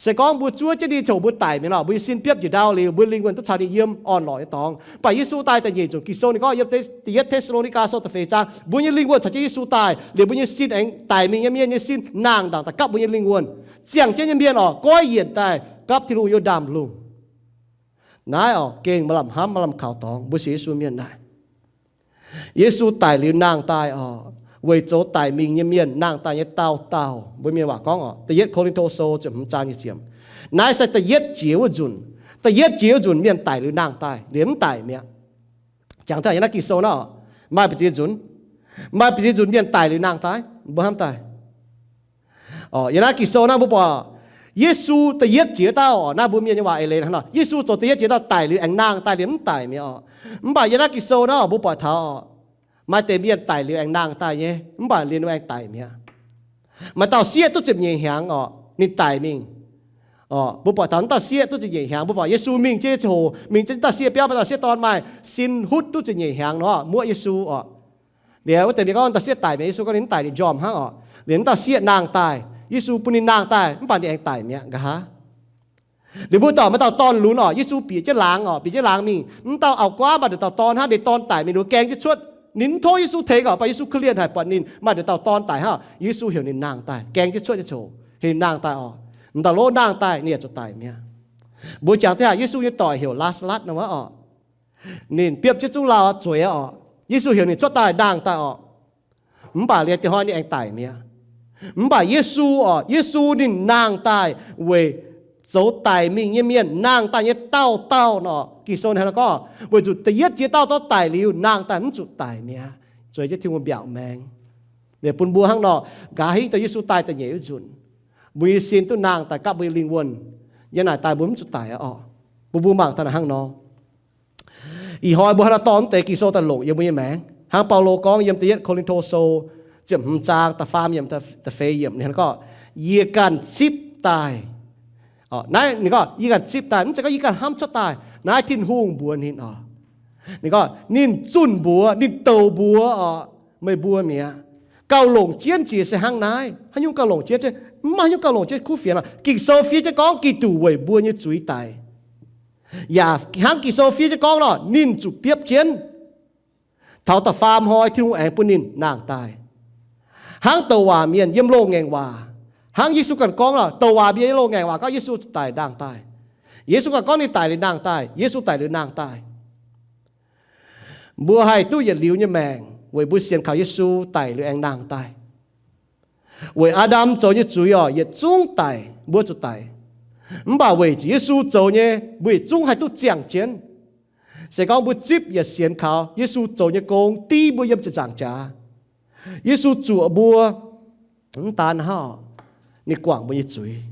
Se gorngv mbuo zuov jienv ninh ziangh hoc mbuo daic mingh nor, mbuo nyei sin biopv njiec ndau liuz, mbuo lingh wuonh duqv caux ninh yiem orn-lorqc nyei dorngx. Mv baac Yesu daaih da'nyeic nzunc, Ging-Sou ninh gorngv yiem da'yietv Te^saa^lo^ni^gaa Sou da'feix zaang, mbuo nyei lingh wuonh caux jienv Yesu daaih liuz, mbuo nyei sin aengx daic mingh nyei mienh nyei sin nangh ndaangc daaih gapv mbuo nyei lingh wuonh. Ziangh jienv nyei mienh oc, goiv yienc daaih gapv Tin-Hungh yiem ndaamv-lungh. Naaiv oc, gengh maaih lamh hnamv maaih lamh kaux dorngx mbuo sienx Yesu mienh naaic. Yesu daic liuz nangh daaih oc, weic zoux daic mingh nyei mienh nangh daaih nyei dauh dauh. Mbuo mienh waac gorngv oc, da'yietv Ko^lin^to Sou ziepc hmz zaang nyei ziemc. Naaiv se da'yietv jiex wuov nzunc. Da'yietv jiex wuov nzunc mienh daic liuz nangh daaih, liemh mv daic mi'aqv. Jangx taux yiem naaiv Ging-Sou naaiv oc, maaih ba'ziex nzunc, maaih ba'ziex nzunc mienh daic liuz nangh daaih. Mbuo hnamv daaih, yiem naaiv Ging-Sou naaiv mbuo buatc Yesu da'yietv jiex dauh oc, naaiv mbuo mienh nyei waac eix leiz hnangv nor, Yesu zoux da'yietv jiex dauh daic liuz aengx nangh daaih, liemh mv daic mi'aqv oc. Mv baac yiem naaiv Ging-Sou naaiv oc, mbuo buatc taux oc, maaih deix mienh daic liuz aengx nangh daaih nyei, mv baac liuz ninh aengx daic mi'aqv. Maaih dauh sieqv duqv ziepc nyeic hnyangx oc, ninh daic mingh. Mbuo buatc taux naaiv dauh sieqv duqv ziepc nyeic hnyangx, mbuo buatc Yesu mingh jienv nyei ziangh hoc, mingh jienv naaiv dauh sieqv biauv, naaiv dauh sieqv dorn maaih sin hutv duqv ziepc nyeic hnyangx nor, muoqv Yesu oc. Liuz wuov deix mienh gorngv dauh sieqv daic mi'aqv, Yesu gorngv ninh mv daic, ninh njormh hnangv oc. Liuz naaiv dauh sieqv nangh daaih, Yesu bun ninh nangh daaih, mv baac ninh aengx daic mi'aqv nqa'haav. Liuz mbuo dorh maaih dauh dorn-lunx oc, Yesu bieqc jienv laangz oc, bieqc jienv laangz mingh. Mv dauh auv-guaav maaih nduqc dauh dorn hnangv, ninh dorn daic mingh, ninh gaeng jienv cuotv. Ninh mv tov Yesu tengx oc, mv baac Yesu korv-lienh haic buatc ninh maaih nduqc dauh dorn daic hnangv, Yesu heuc ninh nangh daaih, gaeng jienv cuotv nyei ziangh hoc, heuc ninh nangh daaih oc. Mv dauh lov nangh daaih, ninh yaac zuqc daic mi'aqv. Mbuo jangx taux Yesu nyei doic heuc Laa^saa^latv nor wuov oc, ninh biopv jienv zungv lauh zueiz oc. Yesu heuc ninh cuotv daaih nangh daaih oc. Mv baac liuz dieh hnoi ninh aengx daic mi'aqv. Mv baac Yesu oc, Yesu ninh nangh daaih weic zoux daic mingh nyei mienh nangh daaih nyei dauh dauh nor. Ging-Sou hnangv naaiv gorngv, weic zuqc da'yietv jiex dauh dauh daic liuz nangh daaih mv zuqc daic mi'aqv, zueiz jienv Tin-Hungh mbiaauc maengx. Liuz bun mbuo hnangv nor, nqa'haav hingv dongh Yesu daaih da'nyeic wuov nzunc, mbuo nyei sin duqv nangh daaih gapv mbuo nyei lingh wuonh. Yiem naaic daaih mbuo mv zuqc daic aqv oc. Bun mbuo mangc taux naaic hnangv nor. Ih hnoi mbuo hnangv naaiv dorh mv deix Ging-Sou daaih longc yiem mbuo nyei maengc. Hnangv Baulo gorngv yiem da'yietv Ko^lin^to Sou ziepc hmz zaang da'faam yiemc, da'feix yiemc ninh gorngv, yie ganh zipv daaih. Naaiv ninh gorngv yie ganh zipv daaih, mv zeiz gorngv yie ganh hnamv cuotv daaih. Naaiv Tin-Hungh mbuox ninh oc. Ninh gorngv ninh zunh mbuox, ninh douc mbuox oc, meih mbuo mi'aqv. Gauh longc jienv jiex se hnangv naaiv. Haaix nyungc gauh longc jienv? Mv maaih haaix nyungc gauh longc jienv kuv fienx oc. Ging-Sou fiev jienv gorngv Giduc weic mbuo nyei zuiz daic. Yaac hnangv Ging-Sou fiev jienv gorngv nor, ninh zuqc biopv jienv. Taux da'faam hnoi Tin-Hungh aengx bun ninh nangh daaih. Hnangv douc waac mienh yiem loz-ngaengc waac, hnangv Yesu ganh gorngv nor, douc waac mienh yiem loz-ngaengc waac gorngv Yesu daic nangh daaih. Yesu ganh gorngv ninh daic liuz nangh daaih, Yesu daic liuz nangh daaih. Mbuo haih duqv yietc liuz nyei maengc weic mbuo sienx kaux Yesu daic liuz aengx nangh daaih. Weic Aa^ndam zoux nyei zuiz oc, yietc zungv daic, mbuo zuqc daic. Mv baac weic zuqc Yesu zoux nyei, mbuo yietc zungv haih duqv ziangh jienv. Se gorngv mbuo zipv yaac sienx kaux Yesu zoux nyei gong, diev mbuo yiem ziepc nzaangc jaax. Yesu zuoqc mbuo, mv daan hnangv, ninh guangc mbuo nyei zuiz.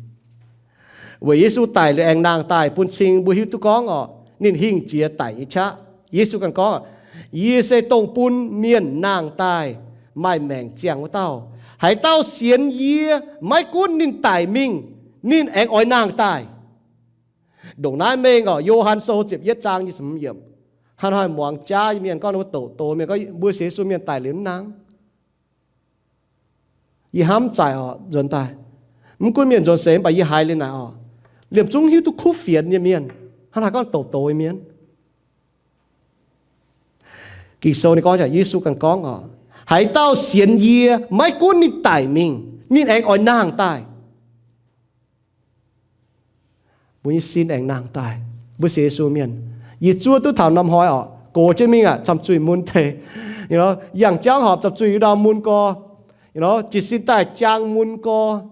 Weic Yesu daic liuz aengx nangh daaih bun cing mbuo hiuv duqv gorngv oc, ninh hingh jiex daic nyei qaqv. Yesu ganh gorngv, yie se dongh bun mienh nangh daaih maaih maengc ziangh wuov dauh. Haaix dauh sienx yie, maiv gunv ninh daic mingh, ninh aengx oix nangh daaih. Ndongc naaiv mengh oc, Yo^han Sou ziepc yietv zaang nyic ziepc hmz yiemc. Hnangv hnoi muangx jaav mienh gorngv, mbuo douc doz mienh gorngv mbuo sienx Yesu mienh daic liuz mv nangh. Yie hnamv zaaic oc, nzuonx daaih, mv gunv mienh nzuonx seix, mv baac yie haiz liuz naaic oc, liemh zungv hiuv duqv kuv fienx nyei mienh hnangv haaix gorngv douc doz nyei mienh. Ging-Sou ninh gorngv, Yesu ganh gorngv oc, haaix dauh sienx yie, maiv gunv ninh daic mingh, ninh aengx oix nangh daaih. Mbuo nyei sin aengx nangh daaih. Mbuo sienx Yesu mienh, yie zuov duqv taux norm hnoi oc, gox jienv mingh aqv, camv zuih mun deix. Yangh jauv horpc camv zuih ndau mun gorx, jiez sin daaih jaang mun gorx,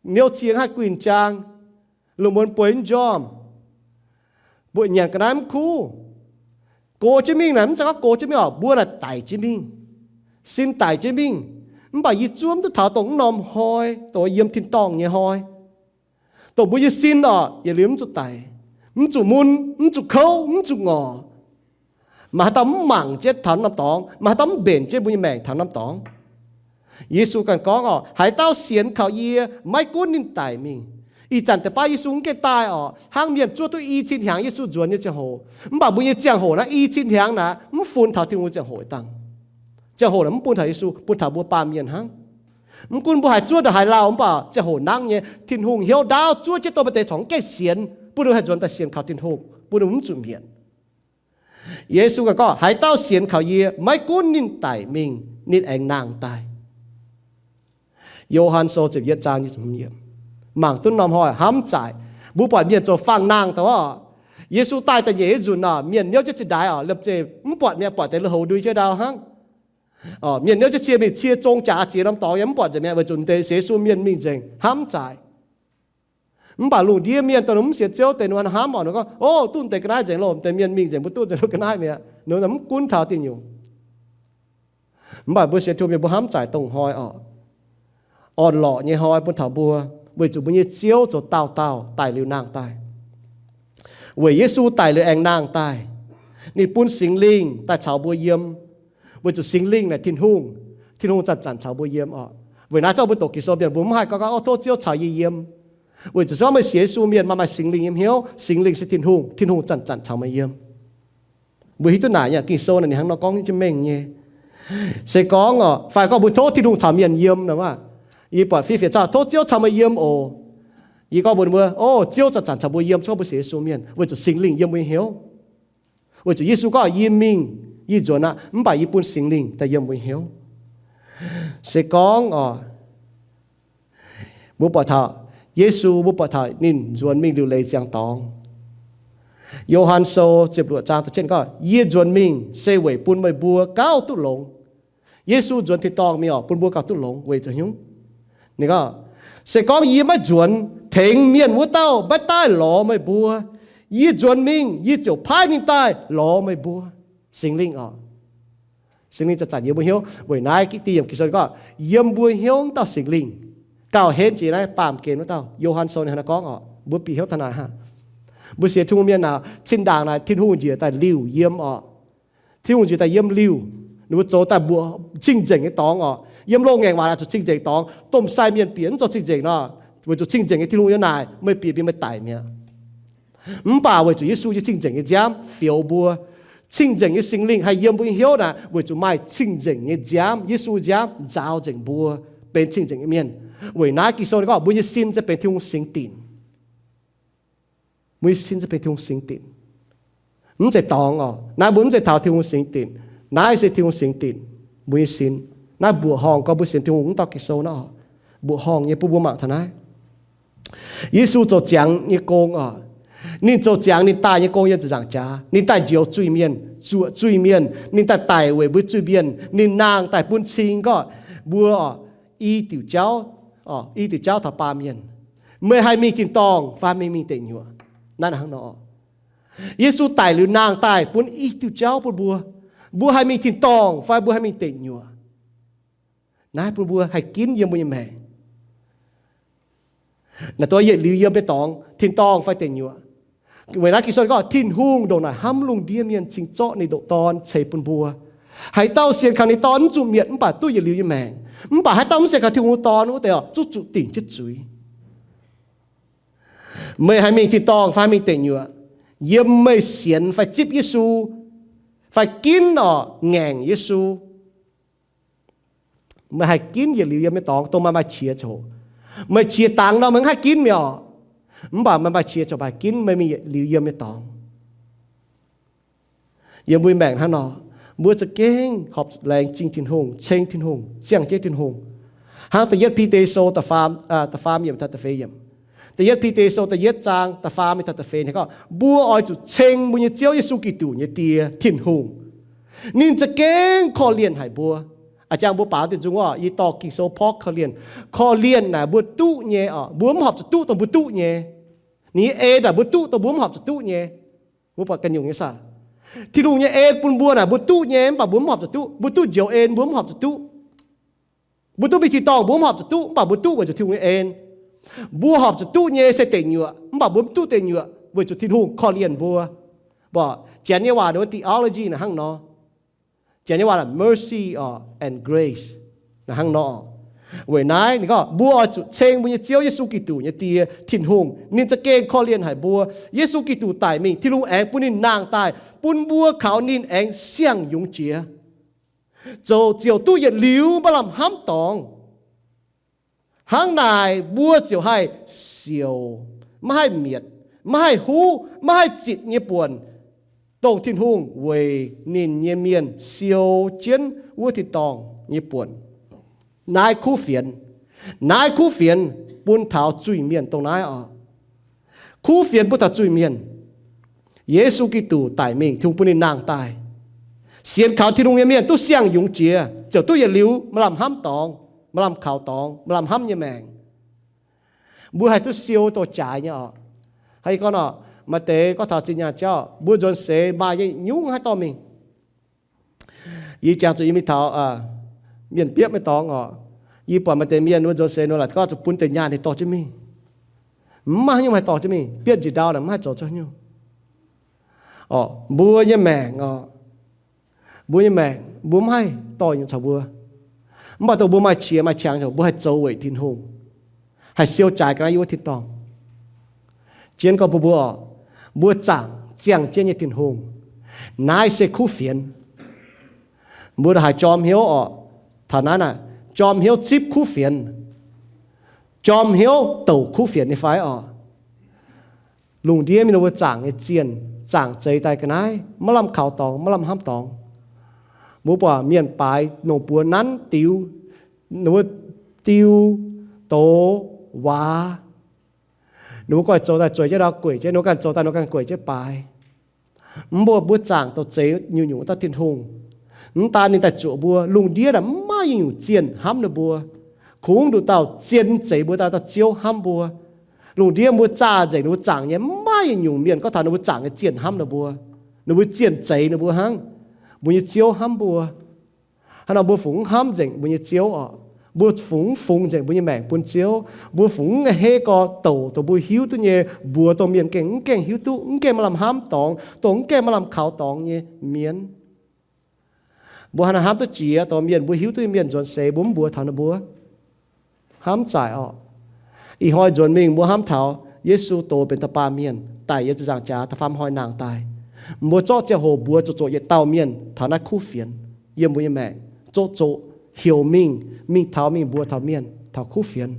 niouv cing haih guinh jaang, lungh muonz bueix mv njormh, mbuo nyanc ga'naaiv mv kuv. Gox jienv mingh naaic, mv zeiz gorngv gox jienv mingh oc, mbuo naaic daic jienv mingh, sin daic jienv mingh. Mv baac yie zuov duqv taux dongh mv norm hnoi, dongh yiem tin-dorngh nyei hnoi, dongh mbuo nyei sin oc, yietc liuz mv zuqc daic, mv zuqc mun, mv zuqc kouv, mv zuqc ngorc. Maaih haaix dauh mv mangc jienv taux norm dorngx? Maaih haaix dauh mv mbenc jienv mbuo nyei maengc taux norm dorngx? Yesu ganh gorngv oc, haaix dauh sienx kaux yie, maiv gunv ninh daic mingh. Ih zanc deix baav Yesu mv gaengh daaih oc, hnangv mienh zuov duqv i cin hnyangx Yesu nzuonx nyei ziangh hoc. Mv baac mbuo nyei ziangh hoc naaiv i cin hnyangx naaic mv funx taux Tin-Hungh ziangh hoc dangh. Ziangh hoc naaic mv bun taux Yesu, bun taux mbuo baamh mienh hnangv. Mv gunv mbuo haih zuov ndongc haaix lauh mv baac ziangh hoc nangv nyei, Tin-Hungh hnyouv ndaauv zuov jienv dongh maaih deix corc mv gaengh sienx, bun ninh haih nzuonx daaih sienx kaux Tin-Hungh, bun ninh mv zuqc mietc. Yesu ganh gorngv, haaix dauh sienx kaux yie, maiv gunv ninh daic mingh, ninh aengx nangh daaih. Yo^han Sou ziepc yietv zaang, mangc duqv norm hnoi hnamv zaaic. Mbuo buatc mienh zoux faang nangh daaih oc. Yesu daaih da'nyeic nyei nzunc oc, mienh niouv jienv zinh ndaix oc, liemh zeih mv buatc mi'aqv, buatc deix lui-houx ndui jienv ndau hnangv. Mienh niouv jienv cie mingh, cie zong jaax ziex norm dorngx yaac mv buatc nzengc mi'aqv, weic zuqc deix sienx Yesu mienh mingh nzengc hnamv zaaic. Mv baac lungh ndiev mienh dongh mv sienx Ziouv deix, ninh hnamv oc, ninh gorngv, o, duqv deix ga'naaiv nzengc loh, deix mienh mingh nzengc, mbuo duqv deix ga'naaiv mi'aqv. Ninh mv gunv taux diuh nyungc. Mv baac mbuo sienx Tin-Hungh mienh mbuo hnamv zaaic dongh hnoi oc, orn-lorqc nyei hnoi bun taux mbuo, weic zuqc mbuo nyei Ziouv zoux dauh dauh daic liuz nangh daaih. Weic Yesu daic liuz aengx nangh daaih, ninh bun Singx Lingh daaih caux mbuo yiem. Weic zuqc Singx Lingh naaic Tin-Hungh, Tin-Hungh zanc-zanc caux mbuo yiem oc. Weic naaiv zorqv mbuo doqc Ging-Sou mienh mbuo mv haih gorngv, o, tov Ziouv caux yie yiem. Weic zuqc se gorngv meih sienx Yesu mienh maaih, maaih Singx Lingh yiem hnyouv, Singx Lingh se Tin-Hungh, Tin-Hungh zanc-zanc caux meih yiem. Mbuo hiuv duqv naaic nyei, Ging-Sou naaic ninh hnangv nor gorngv jienv mengh nyei. Se gorngv oc, fai gorngv mbuo tov Tin-Hungh caux mienh yiem nor maah, yie buatc fiev fienx caux, tov Ziouv caux meih yiem oc. Yie gorngv mbuox mbuo, o, Ziouv zanc-zanc caux mbuo yiem, se gorngv mbuo sienx Yesu mienh, weic zuqc Singx Lingh yiem mbuo nyei hnyouv. Weic zuqc Yesu gorngv, yie mingh, yie nzuonx aqv, mv baac yie bun Singx Lingh daaih yiem mbuo nyei hnyouv. Se gorngv oc, mbuo buatc taux Yesu, mbuo buatc taux ninh nzuonx mingh liuc leiz ziangx dorngx. Yo^han Sou ziepc luoqc zaang da'cietv gorngv, yie nzuonx mingh se weic bun meih mbuo gauh duqv longx. Yesu nzuonx tin-dorngh mingh oc, bun mbuo gauh duqv longx weic zuqc hnyouv. Ninh gorngv, se gorngv yie maiv nzuonx, tengx mienh wuov dauh maiv daaih lorz meih mbuo. Yie nzuonx mingh, yie ziouc paaiv ninh daaih lorz meih mbuo. Singx Lingh oc. Singx Lingh zanc-zanc yiem mbuo hnyouv. Weic naaiv gitv dien yiem Ging-Sou gorngv, yiem mbuo hnyouv wuov dauh Singx Lingh gauh henv jiex naaiv baamh gen wuov dauh. Yo^han Sou ninh hnangv naaiv gorngv oc. Mbuo bieqc hnyouv taux naaic hnangv. Mbuo sienx Tin-Hungh mienh aac, cin-ndaangc naaic Tin-Hungh njiec daaih liuc yiem oc. Tin-Hungh njiec daaih yiem liuc, ninh mbuo zoux daaih mbuoqc cing-nzengc nyei dorngx oc. Yiem loz-ngaengc waac naaic zuqc cing-nzengc dorngx. Domh sai mienh bieqc mv zoux cing-nzengc nor, weic zuqc cing-nzengc nyei Tin-Hungh yiem naaic, meih bieqc mingh meih daic mi'aqv. Mv baac weic zuqc Yesu nyei cing-nzengc nyei nziaamv fioux mbuo, cing-nzengc nyei Singx Lingh haih yiem mbuo nyei hnyouv naaic, weic zuqc maaih cing-nzengc nyei nziaamv, Yesu nziaamv nzaaux nzengc mbuo, benx cing-nzengc nyei mienh. Weic naaiv Ging-Sou ninh gorngv mbuo nyei sin se benx Tin-Hungh singx dinc. Mbuo nyei sin se benx Tin-Hungh singx dinc. Mv zeiz dorngx oc. Naaiv mbuo mv zeiz taux Tin-Hungh singx dinc. Naaiv se Tin-Hungh singx dinc mbuo nyei sin. Naaiv mbuoqc horngh gorngv mbuo sienx Tin-Hungh mv dauh Ging-Sou naaiv oc. Mbuoqc horngh nyei bun mbuo mangc taux naaiv. Yesu zoux ziangx nyei gong oc. Ninh zoux ziangx ninh daaih nyei gong yiem ziepc nzaangc jaax. Ninh daaih njoux zuiz-mienh, zuoqc zuiz-mienh. Ninh daaih daic weic mbuo zuiz-mienh. Ninh nangh daaih bun cing gorngv mbuo oc, i diuc jauv, i diuc jauv taux baamh mienh. Meih haih mingh tin-dorngh fai meih mingh deic nyuoqc? Naaiv hnangv nor. Yesu daic liuz nangh daaih bun i diuc jauv bun mbuo. Mbuo haih mingh tin-dorngh fai mbuo haih mingh deic nyuoqc? Naaiv bun mbuo haih ginv yiem mbuo nyei maengc. Naaiv dongh yietc liuz yiem nyei dorngx, tin-dorngh fai deic nyuoqc. Weic naaiv Ging-Sou gorngv Tin-Hungh ndongc naaic hnamv lungh ndiev mienh cingx zorqv ninh ndoqc Dorn ceix bun mbuo. Haaix dauh sienx kaux ninh Dorn mv zuqc mietc mv baac duqv yietc liuz nyei maengc. Mv baac haaix dauh mv sienx kaux Tin-Hungh Dorn wuov deix oc, zungv zuqc dingc jienv zuiz. Meih haih mingh tin-dorngh fai haih mingh deic nyuoqc, yiem meih sienx fai zipv Yesu, fai ginv oc ngaengc Yesu. Meih haih ginv yietc liuz yiem nyei dorngx dongh meih maaih qiex ziouc hoc. Meih qiex dangx nor meih mv haih ginv mi'aqv. Mv baac meih maaih qiex ziouc haih ginv meih mingh yietc liuz yiem nyei dorngx. Yiem mbuo maengc hnangv nor, mbuo za'gengh horpc laengz zingh Tin-Hungh, ceng Tin-Hungh, ziangh jienv Tin-Hungh. Hnangv da'yietv Bide Sou da'faam, da'faam yiemc taux da'feix yiemc. Da'yietv Bide Sou da'yietv zaang da'faam taux da'feix yiemc gorngv, mbuo oix zuqc ceng mbuo nyei Ziouv Yesu Giduc nyei Die, Tin-Hungh. Ninh za'gengh korv-lienh haic mbuo. A'jang mbuo baaux diuh nzung oc, yie dorh Ging-Sou porv korv-lienh. Korv-lienh naaic mbuo duqv nyei oc, mbuo mv horpc zuqc duqv dongh mbuo duqv nyei. Ninh nyei en naaic mbuo duqv dongh mbuo mv horpc zuqc duqv nyei. Mbuo buatc ganh nyungc nyei saah? Tin-Hungh nyei en bun mbuo naaic mbuo duqv nyei, mv baac mbuo mv horpc zuqc duqv. Mbuo duqv njoux en mbuo mv horpc zuqc duqv. Mbuo duqv mingh tin-dorngh mbuo mv horpc zuqc duqv, mv baac mbuo duqv weic zuqc Tin-Hungh nyei en. Mbuo horpc zuqc duqv nyei se deic nyuoqc, mv baac mbuo mv duqv deic nyuoqc weic zuqc Tin-Hungh korv-lienh mbuo. Mbuo Janx nyei waac wuov theology naaic hnangv nor. Janx nyei waac mercy and grace naaic hnangv nor. Weic naaiv ninh gorngv mbuo oix zuqc ceng mbuo nyei Ziouv Yesu Giduc nyei Die, Tin-Hungh. Ninh za'gengh korv-lienh haic mbuo. Yesu Giduc daic mingh, Tin-Hungh aengx bun ninh nangh daaih, bun mbuo kaux ninh aengx siang-yungz jiex, zoux ziouc duqv yietc liuz maaih lamh hnamv dorngx. Hnangv naaic mbuo ziouc haih sioux, maiv haih mietc, maiv haih huv, maiv haih zitc nyei buonc, dongh Tin-Hungh weic ninh nyei mienh siou jienv wuov tin-dorngh nyei buonc. Naaiv kuv fienx, naaiv kuv fienx bun taux zuiz-mienh dongh naaiv oc. Kuv fienx bun taux zuiz-mienh. Yesu Giduc daic mingh, Tin-Hungh bun ninh nangh daaih. Sienx kaux Tin-Hungh nyei mienh duqv siang-yungz jiex, ziouc duqv yietc liuz maaih lamh hnamv dorngx, maaih lamh kaux dorngx, maaih lamh hnamv nyei maengc. Mbuo haih duqv siou douz-jaaix nyei oc. Hnangv yie gorngv oc, maaih deix gorngv taux zinh nyaanh jauv, mbuo nzuonx seix maaih nyei nyungc haih dorh mingh. Yie jangx zuqc yie mingh taux mienh biopv nyei dorngx oc. Yie buatc maaih deix mienh wuov nzuonx seix nor, laaix gorngv zuqc bun deix nyaanh ninh dorh jienv mingh. Mv maaih haaix nyungc haih dorh jienv mingh, biopv njiec ndau naaic mv haih zoux cuotv nyungc. Mbuo nyei maengc oc, mbuo nyei maengc mbuo mv haih dorh nyungc caux mbuo. Mv baac dongh mbuo maaih qiex maaih qangx, mbuo haih zoux weic Tin-Hungh, haih siou jaaix ga'naaiv yiem wuov tin-dorngh. Jienv gorngv bun mbuo oc, mbuo zaangc ziangh jienv nyei Tin-Hungh, naaiv se kuv fienx. Mbuo ndongc haaix jorm hnyouv oc, taux naaiv naaic, jorm hnyouv zipv kuv fienx, jorm hnyouv douc kuv fienx nyei fai oc. Lungh ndiev mingh ninh mbuo zaangc nyei zienh, zaangc zeix daaih ga'naaiv, maiv lamh kaux dorngx, maiv lamh hnamv dorngx. Mbuo buatc mienh baaix nongc buoz nanv diux, ninh mbuo diu, doz, waac. Ninh mbuo goiv zoux daaih zueiz jienv ndau gueic jienv, ninh mbuo ganh zoux daaih ninh mbuo ganh gueic jienv baaix. Mv baac mbuo zaangc douc zeix nyungc-nyungc wuov dauh Tin-Hungh. Mv daan ninh daaih zuoqc mbuo, lungh ndiev naaic mv maaih nyungc-nyungc zienh hnamv ninh mbuo. Kungx nduqc dauh zien zeix mbuo daaih dauh Ziouv hnamv mbuo. Lungh ndiev mbuo zaah nzengc ninh mbuo zaangc nyei, mv maaih nyungc-nyungc mienh gorngv taux ninh mbuo zaangc nyei zienh hnamv ninh mbuo. Ninh mbuo zienh zeix ninh mbuo hnangv. Mbuo nyei Ziouv hnamv mbuo. Hnangv nor mbuo fungx mv hnamv nzengc mbuo nyei Ziouv oc. Mbuo fungx mv fungx nzengc mbuo nyei maengc bun Ziouv. Mbuo fungx mv a'hneiv gorx douc dongh mbuo hiuv duqv nyei, mbuox dongh mienh gengh mv gaengh hiuv duqv, mv gaengh maaih lamh hnamv dorngx, dongh mv gaengh maaih lamh kaux dorngx nyei mienh. Mbuo hnangv naaiv hnamv duqv jiex dongh mienh mbuo hiuv duqv nyei mienh nzuonx seix mbuo mv mbuox taux ninh mbuo. Hnamv zaaic oc. Ih hnoi nzuonx mingh mbuo hnamv taux Yesu doz benx dauh baamh mienh daic yiem ziepc nzaangc jaax da'faam hnoi nangh daaih. Mbuo zorqv ziangh hoc mbuox zoqc zoqc yietc dauh mienh taux naaiv kuv fienx yiem mbuo nyei maengc. Zoqc zoqc heuc mingh, mingh taux mingh mbuox taux mienh taux kuv fienx.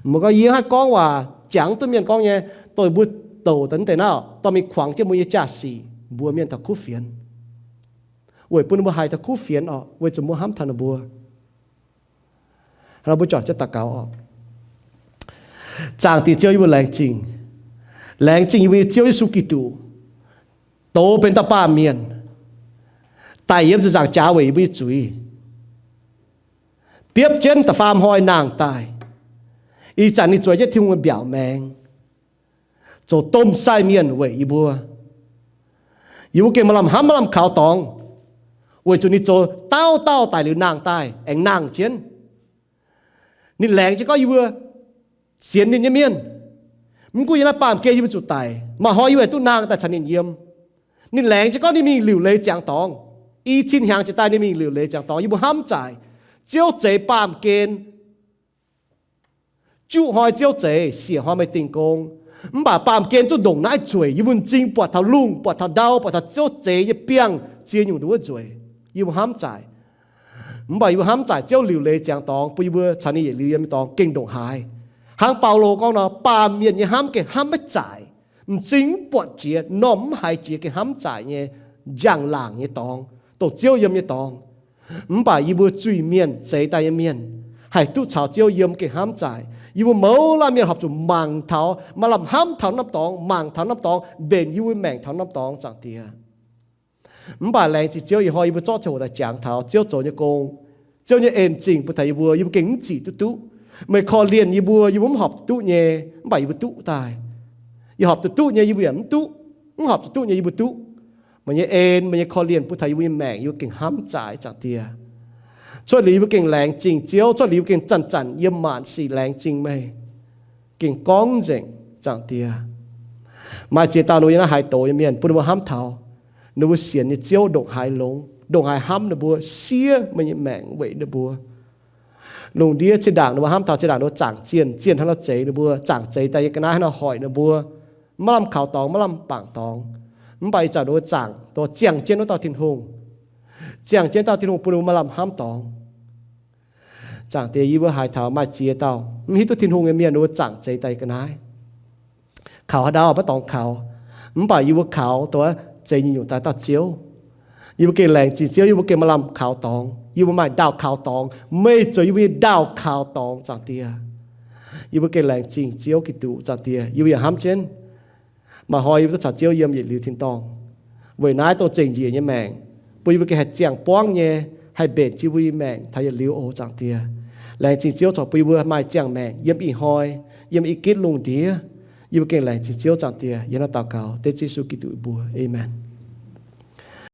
Mbuo gorngv yie haih gorngv waac jangx duqv mienh gorngv nyei, dongh mbuo douc daaih deix naaiv dorh mingh kuangx jienv mbuo nyei jaa-sic mbuox mienh taux kuv fienx, weic bun ninh mbuo haiz taux kuv fienx oc, weic zuqc mbuo hnamv taux ninh mbuo. Hnangv nor mbuo juangc jienv daux gaux oc. Zaangc Diex Ziouv, yie mbuo laengz zingh. Laengz zingh yie mbuo nyei Ziouv Yesu Giduc, doz benx dauh baamh mienh, daic yiem ziepc nzaangc jaax weic yie mbuo nyei zuiz, biopv jienv da'faam hnoi nangh daaih. Ih zanc ninh zueiz jienv Tin-Hungh nyei mbiaauc maengx, zoux domh sai mienh weic yie mbuo. Yie mbuo gengh maaih lamh hnamv maaih lamh kaux dorngx, weic zuqc ninh zoux dauh dauh daic liuz nangh daaih aengx nangh jienv. Ninh laengz jienv gorngv yie mbuo sienx ninh nyei mienh, mv gunv yiem naaiv baamh gen yie mbuo zuqc daic, maaih hnoi yie mbuo aengx duqv nangh daaih caux ninh yiem. Ninh laengz jienv gorngv ninh mingh liuc leiz ziangx dorngx. I cin hnyangx jiex daaih ninh mingh liuc leiz ziangx dorngx, yie mbuo hnamv zaaic. Ziouv zeix baamh gen, juqv hnoi Ziouv zeix, siec hnoi meih dingh gong. Mv baac baamh gen zungv ndongc naaiv zueic, yie mbuo m'zing buatc taux lungh, buatc taux ndau, buatc taux Ziouv zeix nyei biangh ziex nyungc nduov nzueic. Yie mbuo hnamv zaaic. Mv baac yie mbuo hnamv zaaic Ziouv liuc leiz ziangx dorngx bun yie mbuo caux ninh yietc liuz yiem nyei dorngx gengh ndongc haaix. Hnangv Baulo gorngv nor, baamh mienh nyei hnamv gengh hnamv maiv zaaic, m'zing mv buatc jiex, m'normh mv haiz jiex gengh hnamv zaaic nyei njang-laangc nyei dorngx, dongh Ziouv yiem nyei dorngx. Mv baac yie mbuo zuiz-mienh zeix daaih nyei mienh haih duqv caux Ziouv yiem gengh hnamv zaaic. Yie mbuo mouz laanh mienh horpc zuqc mangc taux, maaih lamh hnamv taux norm dorngx, mangc taux norm dorngx, mbenc yie mbuo maengc taux norm dorngx, Zaangc Diex. Mv baac laengz zingh Ziouv, ih hnoi yie mbuo zorqv ziangh hoc daaih jangx taux Ziouv zoux nyei gong, Ziouv nyei en-zingh bun taux yie mbuo, yie mbuo gengh mv zic duqv duqv. Meih korv-lienh yie mbuo, yie mbuo mv horpc duqv duqv nyei, mv baac yie mbuo duqv daaih. Yie horpc duqv duqv nyei, yie mbuo yaac mv duqv. Mv horpc duqv duqv nyei, yie mbuo duqv. Meih nyei en, meih nyei korv-lienh bun taux yie mbuo nyei maengc, yie mbuo gengh hnamv zaaic, Zaangc Diex. Cuotv liuz yie mbuo gengh laengz zingh Ziouv, cuotv liuz yie mbuo gengh zanc-zanc yiem maanc sic laengz zingh meih, gengh gorngv nzengc, Zaangc Diex. Maaih ziex dauh ninh mbuo yiem naaiv haaix doz nyei mienh, bun ninh mbuo hnamv taux ninh mbuo sienx nyei Ziouv ndongc haaix longx, ndongc haaix hnamv ninh mbuo, siev meih nyei maengc weic ninh mbuo. Lungh ndiev zinh ndaangc ninh mbuo hnamv taux zinh ndaangc ninh mbuo zaangc zienh, zienh hnangv nor zeix ninh mbuo, zaangc zeix daaih nyei ga'naaiv hnangv nor hoic ninh mbuo, maiv lamh kaux dorngx, maiv lamh bangc dorngx. Mv baac ih zanc ninh mbuo zaangc dongh ziangh jienv wuov dauh Tin-Hungh, ziangh jienv dauh Tin-Hungh bun ninh mbuo maaih lamh hnamv dorngx. Zaangc Diex, yie mbuo haaix taux maaih ziex dauh mv hiuv duqv Tin-Hungh nyei mienh, ninh mbuo zaangc zeix daaih ga'naaiv, kaux haaix ndau maiv dorngx kaux, mv baac yie mbuo kaux dongh zeix nyei nyungc daaih dauh Ziouv. Yie mbuo gengh laengz zingh Ziouv, yie mbuo gengh maaih lamh kaux dorngx, yie mbuo maaih ndaauh kaux dorngx, meih zoux yie mbuo nyei ndaauh kaux dorngx, Zaangc Diex. Yie mbuo gengh laengz zingh Ziouv Giduc, Zaangc Diex. Yie mbuo yaac hnamv jienv maaih hnoi yie mbuo duqv caux Ziouv yiem yietc liuz tin-dorngh, weic naaiv dongh zengc njiec nyei maengc, bun yie mbuo gengh haih ziangh buangv nyei, haih mbenc jienv yie mbuo nyei maengc taux yietc liuz oc, Zaangc Diex. Laengz zingh Ziouv corc bun yie mbuo maaih ziangh maengc yiem ih hnoi, yiem ih gitv lungh ndiev. Yie mbuo gengh laengz zingh Ziouv, Zaangc Diex. Yie hnamv daux gaux dengv Yesu Giduc mbuox, aamen.